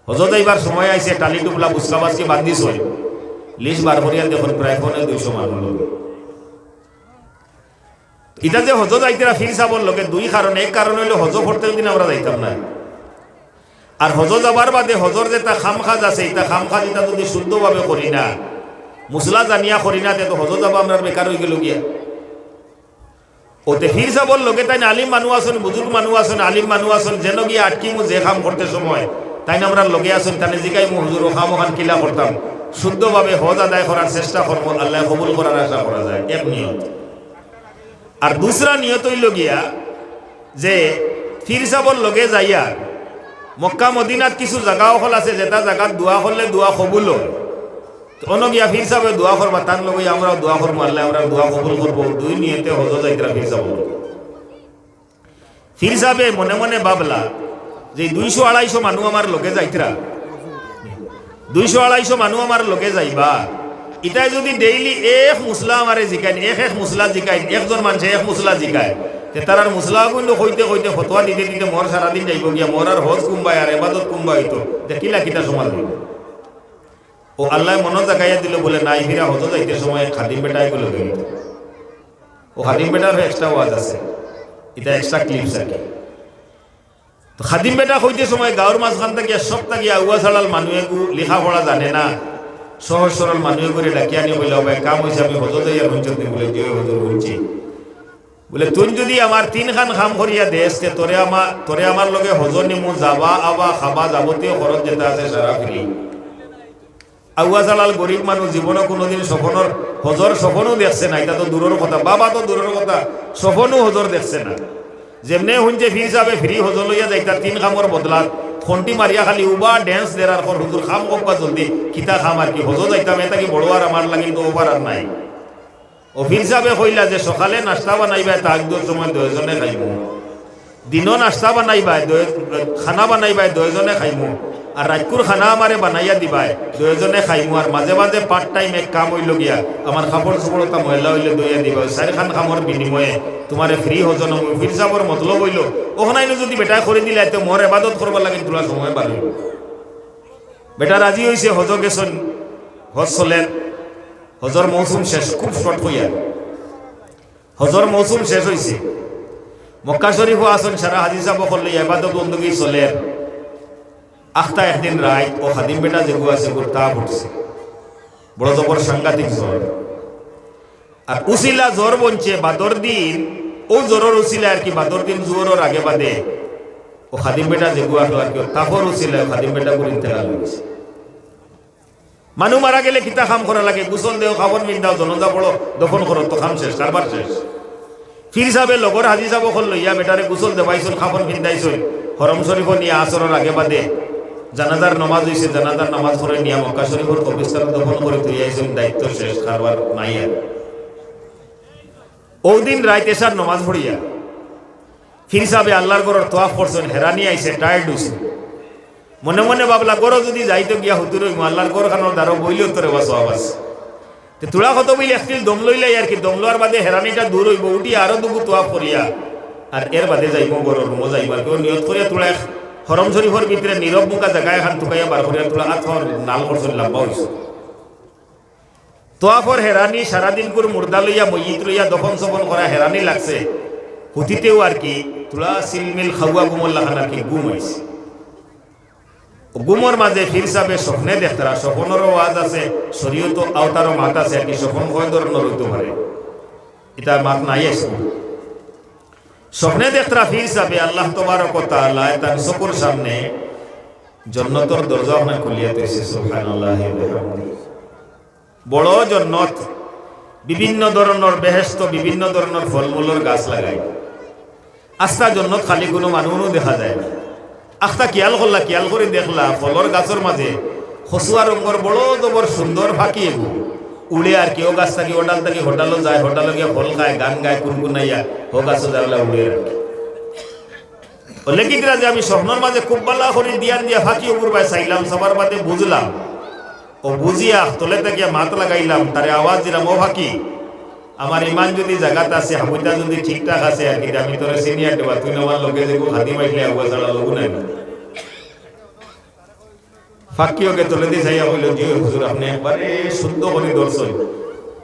হজো যাইবার সময় আইছে, টালি টুপলা বুসকা বাসকি বান্ধিছইন। List বার করিয়া দেখইন প্রায় পৌনে দুইশো মানুষ লগে। ইটা যে হজো যাইতরা পীর সাবর লগে দুই কারণে, এক কারণ অইলো হজো প্রত্যেক দিন আমরা যাইতাম না। আর হজো যাবার বাদে হজর যেটা কাম কাজ আছে, ইটা কাম কাজ ইটা যদি শুদ্ধভাবে করি না, মুসলা জানিয়া করি না, তে তো হজো যাওয়া আমরার বেকার অই গেলো গিয়া। অতে পীর সাবর লগে তাইন আলিম মানুষ আছইন, বুজুর্গ মানুষ আছইন, আলিম মানুষ আছইন, যেন গিয়া আটকিমু যে কাম করতে সময়, তাইন আমরার লগে আছইন, তানে জিকাইমু, "হুজুর, ও কাম ওখান কিলা করতাম?" শুদ্ধভাবে হজ আদায় করার চেষ্টা করমু, আল্লায় কবুল করার আশা করা যায়, এক নিয়ত। আর দুসরা নিয়ত অইলো গিয়া যে পীর সাবর লগে যাইয়া মক্কা মদিনাত কিছু জাগা অকল আছে, যেটা জাগাত দোয়া করলে দোয়া কবুল অয়। তো অনো গিয়া পীর সাবে দোয়া করবা, তান লগে আমরাও দোয়া করমু, আল্লায় আমরার দোয়া কবুল করবো। দুই নিয়তে হজো যাইতরা পীর সাবর লগে। পীর সাবে মনে মনে ভাবলা যে দুইশো আড়াইশো মানুষ আমার লগে যাইতরা, দুইশো আড়াইশো মানুষ আমার লগে যাইবা, ইতায় যদি daily এক মুসলা আমারে জিকাইন, এক এক মুসলা জিকাইন, একজন মানষে এক মুসলা জিকায়, তে তারার মুসলাগুইন কইতে কইতে ফতোয়া দিতে দিতে মোর সারাদিন যাইবো গিয়া, মোর আর হজ কুম্বায় আর এবাদত কুম্বায় অইতো, দেখিলা কিতা সমাজ অইবো। ও আল্লায় মনো জাগাইয়া দিলো বুলে, "নাই, ফিরা হজো যাইতে সময় খাদিম বেটায় বুলে গেল।" ও খাদিম বেটার extra ওয়াজ আছে, ইটা extra clips আর কি। তো খাদিম বেটা কইতে সময় গাঁওর মাঝখান থাকিয়া সব থাকিয়া আউয়া ছাড়াল মানুষ এগু লেখাপড়া জানে না, সহজ সরল মানুষ এগুরে ডাকিয়া আনি কইলা, "ও ভাই, কাম অইছে, আপনে হজো যাইয়ার হুনছইন নি?" বুলে, "জি অয় হুজুর, হুনছি।" বুলে, "তুই যদি আমার তিনখান কাম করিয়া দেস, তে তোরে আমা-, তোরে আমার লগে হজো নিমু, যাওয়া আওয়া, খাওয়া যাবতীয় খরচ যেটা আছে সারা free।" আউয়া ছাড়াল গরিব মানুষ, জীবনো কুনুদিন স্বপ্নর হজর স্বপ্নও দেখছে না, ইটা তো দূরর কথা, বাবা তো দূরর কথা, স্বপ্নও হজর দেখছে না। যেমনে হুনছে পীর সাবে free হজো লইয়া যাইতা তিন কামর বদলাত, খন্টি মারিয়া খালি উবা dance দের আর কর, "হুজুর, কাম কউক্কা জলদি।" "কিতা কাম আর কি? হজো যাইতাম, এতা কি বড় আর আমার লাগি তো ওভার আর নাই।" ও পীর সাবে কইলা যে, "সকালে নাস্তা বানাইবায়, তাহাজ্জুদর সময় দুইজনে খাইমু। দিনো নাস্তা বানাইবায়, দুই-, খানা বানাইবায়, দুইজনে খাইমু। আর রাইতকুর খানা আমারে বানাইয়া দিবায়, দুইজনে খাইমু। আর মাঝে মাঝে part time এক কাম অইলো গিয়া, আমার কাপড় চোপড় অতা ময়লা অইলে ধইয়া দিবায়। চাইরখান কামর বিনিময়ে তুমারে free হজো নিমু।" পীর সাবর মতলব অইলো, "অখনাইনু যদি বেটায় করি দিলায়, তে মোর এবাদত করবার লাগি থুড়া সময় বার অইবো।" বেটা রাজি অইছে, হজো গেছইন, হজ চলের, হজর মৌসুম শেষ, খুব short কইয়া। হজর মৌসুম শেষ অইছে, মক্কা শরীফো আছইন, সারা হাজি সাব অকল লইয়া এবাদত বন্দুকি চলের। আখতা একদিন রাইত ও খাদিম বেটা যেগু আছে, গুর তাপ উঠছে, বড় জবর সাংঘাতিক জ্বর। আর উছিলা জ্বর বনছে বাদর দিন, অউ জ্বরর উছিলা আর কি, বাদর দিন জোহরর আগে বাদে ও খাদিম বেটা যেগু আছলো আর কি, অউ তাপর উছিলা খাদিম বেটাগুর ইন্তেকাল অইছে। মানুষ মারা গেলে কিতা কাম করা লাগে? গোসল দেও, কাফন পিন্দাও, জানাজা পড়ো, দফন করো, তো কাম শেষ, কারবার শেষ। পীর সাবে লগর হাজি সাব অকল লইয়া বেটারে গোসল দেওয়াইছইন, কাফন পিন্দাইছইন, হরম শরীফো নিয়া আসরর আগে বাদে জানাজার নামাজ অইছে, জানাজার নামাজ পড়ে নিয়া মক্কা শরীফর কবরস্থানো দফন করি থইয়া আইছইন, দায়িত্ব শেষ, কারবার নাই আর। অউ দিন রাইত এশার নামাজ পড়িয়া পীর সাবে আল্লার ঘরর তওয়াফ করছইন, হেরানি আইছে, tired অইছইন। মনে মনে ভাবলা, "ঘরো যদি যাই তো গিয়া হুতুর অইমু, আল্লার ঘরখানর দ্বারো বইলেও তো রেবা সওয়াব আছে।" তে থুড়া কত বইলে এক তিল দম লইলাই আর কি, দম লওয়ার বাদে হেরানিটা দূর অইবো, উঠিয়া আরো দুগু তওয়াফ করিয়া আর এর বাদে যাইমু ঘরো, রুমো যাইমু আর কি। অউ নিয়ত করিয়া থুড়া এক হরম শরীফর ভিতরে নীরব মুখা জাগা এখান তুকাইয়া বার করিয়া থুড়া আত পাও নাল করছইন, লম্বা অইছে। তোয়াফর হেরানি, সারাদিনকুর মুর্দা লইয়া, মইয়িত লইয়া, দফন সফন করা হেরানি লাগছে। হুতিতেউ আর কি, থুড়া সিলমিল খাওয়া ঘুমর লাখান আর কি ঘুম আইছে। ঘুমর মাঝে পীর সাবে স্বপ্নে দেখতারা, স্বপ্নরও ওয়াজ আছে, শরীয়ত আওতারও মাত আছে, আর কি স্বপ্ন কয় ধরনর অইতো পারে, ইতা মাত নাই আইজকু। স্বপ্নে দেখতারা পীর সাবে আল্লাহ তবারক ওয়া তাআলায় তান চকুর সামনে জন্নতর দরজা অখান খুলিয়া থইছে, সুবহানাল্লাহি ওয়া বিহামদিহি। বড় জন্নত, বিভিন্ন ধরনর বেহেশত, বিভিন্ন ধরনর ফলমূলর গাছ লাগাই। আস্তা জন্নত খালি কুনু মানুষও দেখা যায় না। আখতা খিয়াল করলা, খিয়াল করি দেখলা, ফলর গাছর মাঝে কচুয়া রঙর বড় জবর সুন্দর পাখি এগু উড়ে আর কি। অউ গাছ থাকি অউ ডাল থাকি হউ ডালো যায়, হউ ডালো গিয়া ফল খায়, গান গায়, কুনকুনাইয়া, হউ গাছো যায়, অলা উড়ে আর কি। অউ লেখিতরা যে আমি স্বপ্নর মাঝে খুব ভালা করি ধ্যান দিয়া পাখি অগুর বায় চাইলাম, চাবার বাদে বুঝলাম, অউ বুঝিয়া তলে থাকিয়া মাত লাগাইলাম, তারে আওয়াজ দিলাম, "ও পাখি, আমার ইমান যুদি জাগাত আছে, হাবুতা যুদি ঠিকঠাক আছে আর কি, আমি তোরে senior দেবা, তুই না আমার লগে যেগু খাদিম আইলে আগুয়া ছাড়া লঘু নাই।" পাখি অগে তলেদি চাইয়া কইলো, "জি হুজুর, আপনে একবারে শুদ্ধ করি ধরছইন,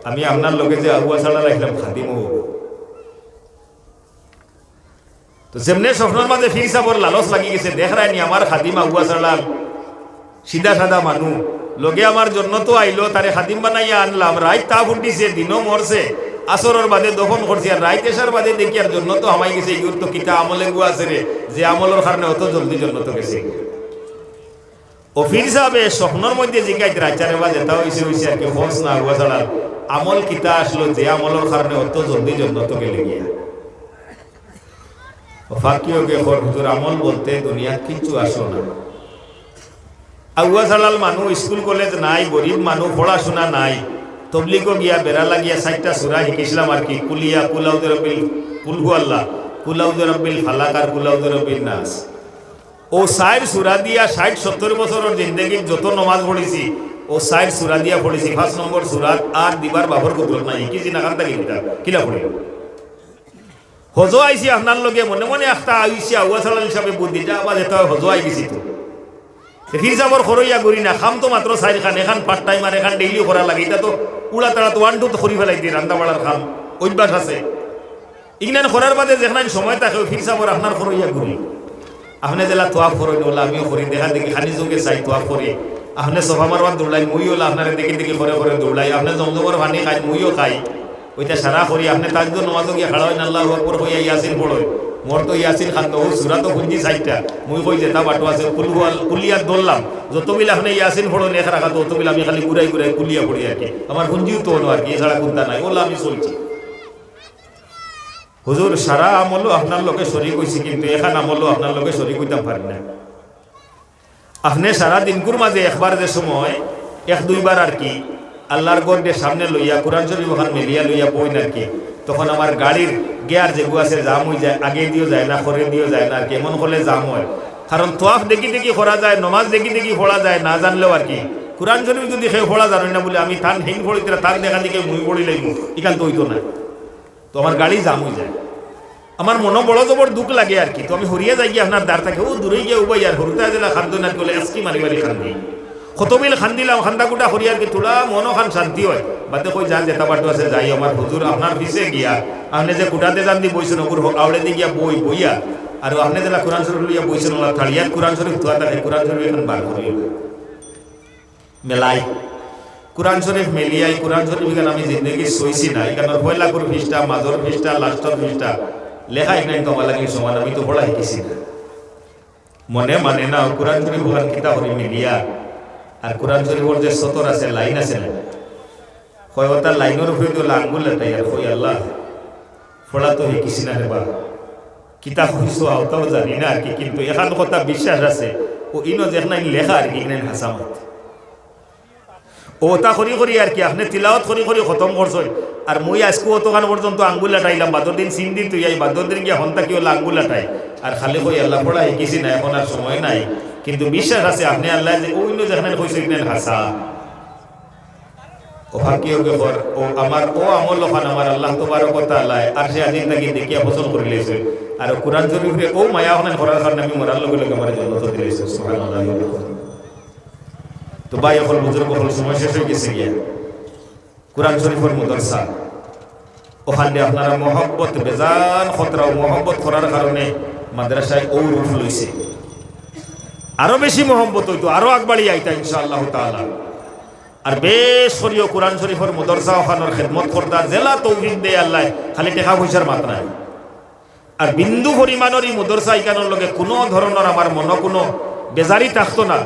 আমি আপনার লগে যে আগুয়া ছাড়া রাখলাম খাদিম অইবো।" তো যেমনে স্বপ্নর মাঝে পীর সাবর লালচ লাগি গেছে, দেখরায়নি আমার খাদিম আগুয়া ছাড়া সিধা সাদা মানুষ, লগে আমার জন্নতো আইলো, তারে খাদিম বানাইয়া আনলাম, রাইত তাপ উঠিছে, দিনও মরছে, আসরর বাদে দফন করছি, আর রাইত এশার বাদে দেখি আর জন্নতো হামাই গেছে, ইগুর তো কিতা আমল এগু আছে রে, যে আমলর কারণে অত জলদি জন্নতো গেছে। অউ পীর সাবে স্বপ্নর মধ্যে জিকাইতরা, "আচ্ছা রে বা, যেতা অইছে অইছে আর কি, কস না আগুয়া ছাড়া, আমল কিতা আসলো যে আমলর কারণে অত জলদি জন্নতো গেলে গিয়া?" অউ পাখি অগে কর, "হুজুর, আমল বলতে দুনিয়াত কিচ্ছু আসলো না। আগুয়া ছাড়াল মানুষ, স্কুল কলেজ নাই, গরিব মানুষ, পড়াশুনা নাই। তবলিগো গিয়া বেড়া লাগিয়া চাইরটা সূরা হিকিছলাম আর কি, কুলিয়া, কুল আউযু বিরব্বিল, কুল হু আল্লাহ, কুল আউযু বিরব্বিল ফালাক আর কুল আউযু বিরব্বিন নাস। অউ চাইর সূরা দিয়া ষাইট সত্তইর বছরর জিন্দেগিত যত নমাজ পড়ছি, অউ চাইর সূরা দিয়া পড়ছি, পাঁচ নম্বর সূরাত আর দিবার বাপর কুদরত নাই, হিকিছি না, কান থাকি কিতা, কিলা পড়ি?" হজো আইছি আপনার লগে, মনে মনে আখতা আইছি, আগুয়া ছাড়াল হিসাবে বুদ্ধি, যা আবার যেতা অয়, হজো আই গেছি তো। তে পীর সাবর খরইয়া ঘুরি না, কাম তো মাত্র চাইরখান, এখান part time আর এখান daily করা লাগে, ইতা তো উড়া তাড়া তো one two তো করি ফেলাই দি, রান্দা বাড়ার কাম, অভ্যাস আছে। ইগনান করার বাদে যেখান সময় থাকে, অউ পীর সাবর আপনার খরইয়া ঘুরি। আপনে যেলা তোয়াফ করইন, অলা আমিও করি, দেখা দেখি খানি চউখে চাই, তোয়াফ করি। আপনে সফা মারওয়াত দৌড়াইন, মুই অলা আপনারে দেখি দেখি করে করে দৌড়াই। আপনে জমজমর পানি খাইন, মুইও খাই। অইতা সারা করি, আপনে তাহাজ্জুদর নমাজো গিয়া খাড়া অইন, আল্লাহু আকবার কইয়া ইয়াসিন পড়ইন। মোর তো ইয়াসিন খান তো, অউ সূরা তো হুনছি চাইরটা। মুই কই যেতা বাটো আছে, কুল হু আল-, কুলিয়া ধরলাম। যত বিল আপনে ইয়াসিন পড়ইন এক রাকাতো, অত বিল আমি খালি ঘুরাই ঘুরাই কুলিয়া পড়ি আর কি। আমার হুনছিউ তো অনো আর কি, এছাড়া কুন্তা নাই। অলা আমি চলছি। হুজুর, সারা আমলো আপনার লগে শরিক অইছি, কিন্তু এখান আমলো আপনার লগে শরিক অইতাম পারি না। আপনে সারা দিনকুর মাঝে একবার যে সময়, এক দুইবার আর কি, আল্লাহর ঘররে সামনে লইয়া, কোরআন শরিফ অখান মেলিয়া লইয়া বইন আর কি, তখন আমার গাড়ির gear যেগু আছে, jam অইযায়, আগেদিও যায় না, খরেদিও যায় না আর কি, এমন করলে jam অয়। কারণ তোয়াফ দেখি দেখি করা যায়, নমাজ দেখি দেখি পড়া যায়, না জানলেও আর কি। কোরআন শরিফ যুদি কেউ পড়া জানইন না বুলে, আমি তান হেইন পড়িতরা, তার দেখা দেখি মুই পড়িলাইমু, ইখান তো অইতো না। তো আমার গাড়ি jam অইযায়। আমার মনো বড় জবর দুখ লাগে আর কি। তো আমি হরিয়া যাই গিয়া আপনার দ্বার থাকি, অউ দূরে গিয়া উবাই আর হুরুতায় যেলা কান্দইন আর কি, অলা এসকি মারি মারি কান্দি। কত বিল কান্দিলাম, কান্দা কুটা করি আর কি, থুড়া মনো খান শান্তি অয়। বাদে কই, "যান, যেতা বাটো আছে যাই, আমার হুজুর আপনার পিছে গিয়া, আপনে যে কুটাতে যান দি বইছইন, অগুর হ-, আওড়েদি গিয়া বই, বইয়া, আর আপনে যেলা কোরআন শরিফ লইয়া বইছইন, অলা থালিয়াত কোরআন শরিফ থুয়া থাকে, কোরআন শরিফ এখান বার করি।" মেলাই। কোরআন শরিফ মেলিয়াই, কোরআন শরিফ ইখান আমি জিন্দেগিত ছইছি না। ইখানর পয়লাকুর পৃষ্ঠা, মাজর পৃষ্ঠা, last-অর পৃষ্ঠা, লেখা ইখান তো আমার লাগি সমান, আমি তো পড়া হিকিছি না। মনে মানে না, কোরআন শরিফ অখান কিতা করি মেলিয়া, আর কোরআন শরিফর যে সতর আছে, line আছে না, কয় অতা line-অর উপরে দিয়া আঙ্গুল লাটাই আর কই, "আল্লাহ, পড়া তো হিকিছি না রে বা, কিতা কইছো অতাও জানি না আর কি, কিন্তু এখান কথা বিশ্বাস আছে, অউ ইনো যেখান লেখা আর কি, ইখান হাছা মাত।" অউ অতা করি করি আর কি, আপনে তিলাওয়াত করি করি খতম করছইন, আর মুই আইজকু অতখান পর্যন্ত আঙ্গুল লাটাইলাম, বাদর দিন চিন দি থইয়াই, বাদর দিন গিয়া হন থাকি অলা আঙ্গুল লাটাই, আর খালি কই, "আল্লাহ, পড়া হিকিছি না, এখন আর সময় নাই, কিন্তু বিশ্বাস আছে আপনে আল্লায় যে অউ ইনো যেখান কইছো, ইখান হাছা।" অউ পাখি অগে কর, অউ আমার, অউ আমল অখান আমার আল্লাহ তবারক ওয়া তাআলায় আরশে আজিম থাকি দেখিয়া পছন্দ করিলাইছইন। আর কোরআন শরিফরে অউ মায়া অখান করার কারণে আমি মরার লগে লগে আমারে জন্নতো দিলাইছইন। সুবহানাল্লাহ। তো ভাই অকল, বুজুর্গ অকল, সময় শেষ অই গেছে গিয়া। কোরআন শরীফর মুদরসা, অখান দি আপনারা মহব্বত বেজান খতরাও মহব্বত করার কারণে মাদ্রাসায় অউ রূপ লইছে। আরো বেশি মহব্বত অইতো, আরো আগবাড়ি আইতা ইনশাআল্লাহ তাআলা। আর বেশ করিও কোরআন শরীফর মুদরসা অখানর খেদমত করতা, যেলা তৌফিক দেয় আল্লায়, খালি টেকা পয়সার মাত নাই। আর বিন্দু পরিমাণর ই মুদরসা ইখানর লগে কুনু ধরনর আমার মনো কুনু বেজারি থাকতো না।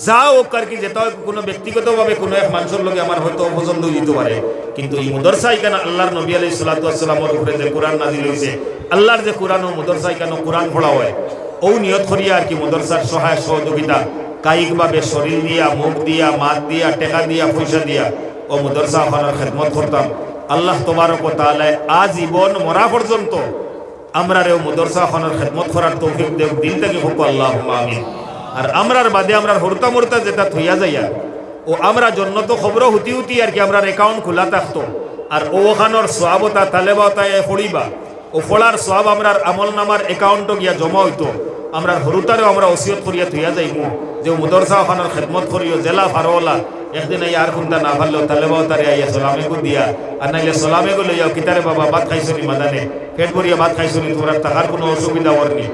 যা অউক আর কি, যেটা অউক, কুনু ব্যক্তিগতভাবে কুনু এক মানষর লগে আমার হয়তো অপছন্দ অইতো পারে, কিন্তু ই মুদরসা ইখান আল্লার নবী আলাইহিস সালাতু ওয়াস সালামর উপরে যে কোরআন নাজিল অইছে, আল্লার যে কোরআন, অউ মুদরসা ইখানো কোরআন পড়া অয়, অউ নিয়ত করিয়া আর কি মুদরসার সহায় সহযোগিতা কায়িকভাবে শরীর দিয়া, মুখ দিয়া, মাত দিয়া, টেকা দিয়া, পয়সা দিয়া অউ মুদরসা অখানর খেদমত করতাম। আল্লাহ তবারক ওয়া তাআলায় আজীবন মরা পর্যন্ত আমরারে অউ মুদরসা অখানর খেদমত করার তৌফিক দেউক, দিল থাকি কউক্কা আল্লাহুম্মা আমিন। আর আমরার বাদে আমরার হুরুতা মুরুতা যেটা থইয়া যাইয়ার, অউ আমরা জন্নতো কবরো হুতি হুতি আর কি আমরার account খুলা থাকতো, আর অউ অখানর সওয়াব অতা তালেবা অতায় পড়িবা, অউ পড়ার সওয়াব আমরার আমল নামার account-ও গিয়া জমা অইতো। আমরার হুরুতারেও আমরা ওসিয়ত করিয়া থইয়া যাইমু যে অউ মুদরসা অখানর খেদমত করিও, যেলা পারো অলা, একদিন আইয়া আর কুনটা না পারলেও তালেবা অতারে আইয়া সালাম এগু দিয়া, আর নাইলে সালাম এগু লইয়াও, কিতারে বাবা ভাত খাইছো নি মাদানে, পেট ভরিয়া ভাত খাইছো নি, তুমরার থাকার কুনু অসুবিধা অর নি।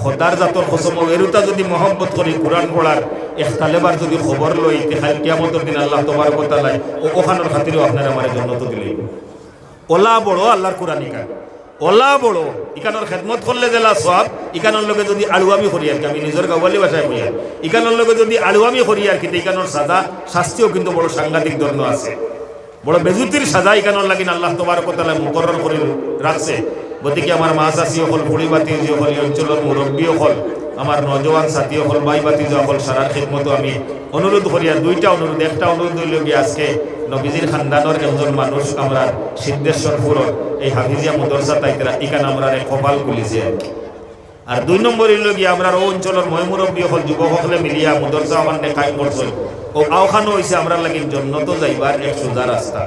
খোদার জাতর কসম, অউ এরুতা যুদি মহব্বত করি কোরআন পড়ার, এক তালেবার যুদি খবর লই, তে কাইল কিয়ামতর দিন আল্লাহ তবারক ওয়া তাআলায় অউ অখানর খাতিরেও আপনারে আমারে জন্নতো দিলাইবো। অলা বড় আল্লার কোরআন ইখান, অলা বড়। ইখানর খেদমত করলে যেলা সওয়াব, ইখানর লগে যুদি আড়ুয়ামি করি আর কি, আমি নিজর গাওয়ালি ভাষায় কইয়ার, ইখানর লগে যুদি আড়ুয়ামি করি আর কি, তে ইখানর সাজা, শাস্তিও কিন্তু বড় সাংঘাতিক ধরনর আছে। বড় বেজুতির সাজা ইখানর লাগিন আল্লাহ তবারক ওয়া তাআলায় মুকররর করি রাখছে। গতিকে আমার মা চাচি অকল, ফুড়ি ভাতিজি অকল, ই অঞ্চলর মুরব্বি অকল, আমার নওজোয়ান সাথী অকল, ভাই ভাতিজা অকল, সারার খেদমতো আমি অনুরোধ করিয়ার, দুইটা অনুরোধ। একটা অনুরোধ অইলো গিয়া আজকে নবীজির খানদানর একজন মানুষ আমরার সিদ্ধেশ্বরপুরর এই হাফিজিয়া মুদরসাত আইতরা, ইখান আমরার এক কপাল খুলিছে আর কি। আর দুই নম্বর অইলো গিয়া আমরার অউ অঞ্চলর ময়-মুরব্বি অকল, যুবক অকলে মিলিয়া মুদরসা অখানরে কায়েম করছইন। অউ অখানও অইছে আমরার লাগিন জন্নতো যাইবার এক সুজা রাস্তা।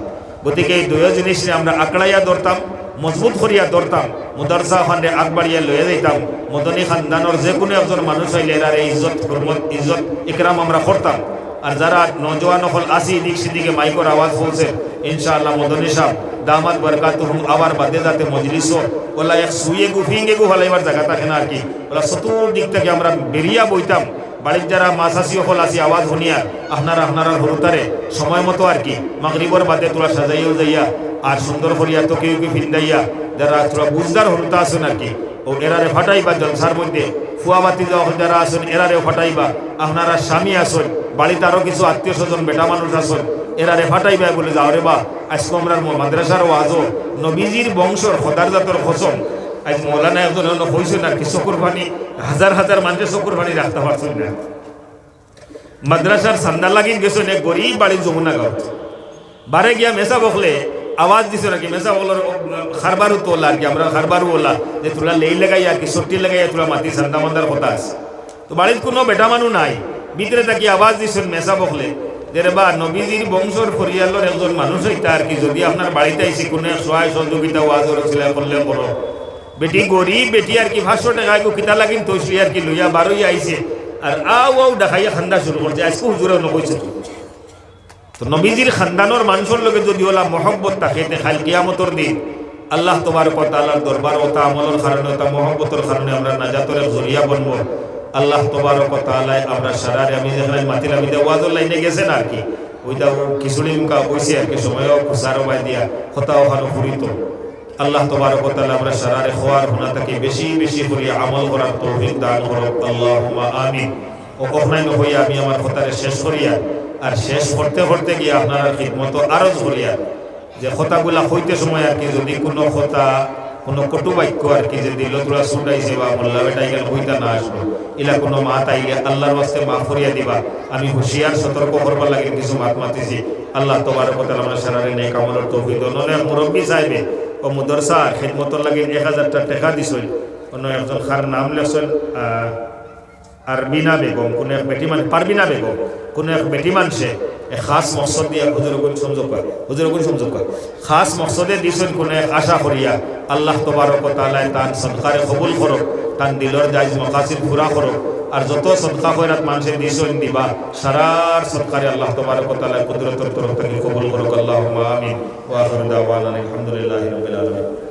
গতিকে ই দুইও জিনিসরে আমরা আঁকড়াইয়া ধরতাম, মজবুত করিয়া ধরতাম, মুদরসা অখানরে আগবাড়িয়া লইয়া যাইতাম। মদনী খানদানর যেকুনু একজন মানুষ আইলে এরারে ইজ্জত, হুরমত, ইজ্জত, ইকরাম আমরা করতাম। আর যারা নওজোয়ান অকল আছি, ইদিক সিদিকে মাইকর আওয়াজ পৌঁছে, ইনশাআল্লাহ মদনী সাব দামাত বারাকাতুহুম আবার বাদে যাতে মজলিসও অলা এক সুইগু ফিংগু ফালাইবার জাগা থাকে না আর কি, অলা চতুর্দিক থাকি আমরা বেড়িয়া বইতাম। বাড়িত যারা মা চাচি অকল আছি, আওয়াজ হুনিয়া আপনারা আপনারার হুরুতারে সময় মতো আর কি মাগরিবর বাদে থুড়া সাজাইয়াও যাইয়া, আর সুন্দর করিয়া তকি উকি ফিন্দাইয়া, যারা থুড়া বুঝদার হুরুতা আছইন আর কি, অউ এরারে ফাটাইবা জলসার মধ্যে। ফুয়া ভাতিজা অকল যারা আছইন, এরারেও ফাটাইবা। আপনারা স্বামী আছইন, বাড়িত আরো কিছু আত্মীয় স্বজন বেটা মানুষ আছইন, এরারে ফাটাইবা, বলে, "যাও রে বা, আইজকু আমরার ম-, মাদ্রাসার ওয়াজও নবীজির বংশর খোদার জাতর কসম।" আইজ মৌলানা একজন অনো কইছইন আর কি, চকুর পানি, হাজার হাজার মানষে চকুর পানি রাখতা পারছইন না। মাদ্রাসার চান্দা লাগিন গেছইন এক গরিব বাড়ি যমুনা গাঁওত। বারে গিয়া মেসাব অকলে আওয়াজ দিছইন আর কি, মেসাব অকলর কারবারও তো অলা আর কি, আমরার কারবারও অলা, যে থুড়া লেই লাগাইয়া আর কি, সট্টি লাগাইয়া থুড়া মাতি চান্দা মান্দার কথা আছে। তো বাড়িত কুনু বেটা মানুষ নাই, ভিতরে থাকি আওয়াজ দিছইন মেসাব অকলে যে, "রে বা, নবীজির বংশর পরিয়ালর একজন মানুষ অইতা আর কি, যুদি আপনার বাড়িত আইছি, কুনু এক সহায় সহযোগিতা ওয়াজর উছিলায় করলে করো।" বেটি গরিব, বেটি আর কি পাঁচশো টেকা এগু কিতা লাগিন থইছলি আর কি লইয়া বারইয়া আইছে। আর আউ আউ ডাকাইয়া কান্দা শুরু করছে, "আইজকু হুজুরে অনো কইছে।" তো নবীজির খানদানর মানষর লগে যুদি অলা মহব্বত থাকে, তে কাইল কিয়ামতর দিন আল্লাহ তবারক ওয়া তাআলার দরবারো অতা আমলর কারণে, অতা মহব্বতর কারণে আমরা নাজাতর এক জরিয়া বনবো। আল্লাহ তবারক ওয়া তাআলায় আমরা সারারে, আমি যেখান মাতিলাম, ইতা ওয়াজর লাইনে গেছে না আর কি, অউ খিচুড়ি মুখা অইছে আর কি, সময়ও খুসারো বাই দিয়া কথা অখানো ফুরিত। আল্লাহ তবারক ওয়া তাআলা আমরা সারারে কওয়ার হুনা থাকি বেশি বেশি করি আমল করার তৌফিক দান করউক, আল্লাহুম্মা আমিন। অউ অখনাইন কইয়া আমি আমার কথারে শেষ করিয়ার, আর শেষ করতে করতে গিয়া আপনারার খিদমতো আরজ করিয়ার যে কথাগুলা কইতে সময় আর কি যুদি কুনু কথা, কুনু কটু বাক্য আর কি যে দিলো থুড়া ছুট আইছে বা মোল্লা বেটা ইখান কইতা না আসলো, ইলা কুনু মাত আইলে আল্লার ওয়াস্তে মাফ করিয়া দিবা। আমি হুঁশিয়ার সতর্ক করবার লাগি কিছু মাত মাতিছি। আল্লাহ তবারক ওয়া তাআলা আমরা সারারে নেক আমলর তৌফিক দেউক। অনো এক মুরব্বি সাহেবে অউ মুদরসার খিদমতর লাগি এক হাজারটা টেকা দিছইন। অনো একজন কার নাম লেখছইন, আহ, পারবিনা বেগম, কুনু এক বেটি মান-, পারবিনা বেগম, কুনু এক বেটি মানষে এক খাস মকসদ দিয়া, হুজুর অগুন সংযোগ কর, হুজুর অগুন সংযোগ কর। খাস মকসদে দিছইন কুনু এক আশা করিয়া, আল্লাহ তবারক ওয়া তাআলায় তান সদকারে কবুল করউক, তান দিলর জায়েজ মাকাসিদ পুরা করউক। আর যত সদকা খয়রাত মানষে দিছইন দিবা, সারার সদকারে আল্লাহ তবারক ওয়া তাআলা কুদরতর তরফ থাকি কবুল করুক, আল্লাহুম্মা আমিন। ওয়া আখিরু দাওয়ানা আলহামদুলিল্লাহি রাব্বিল আলামিন।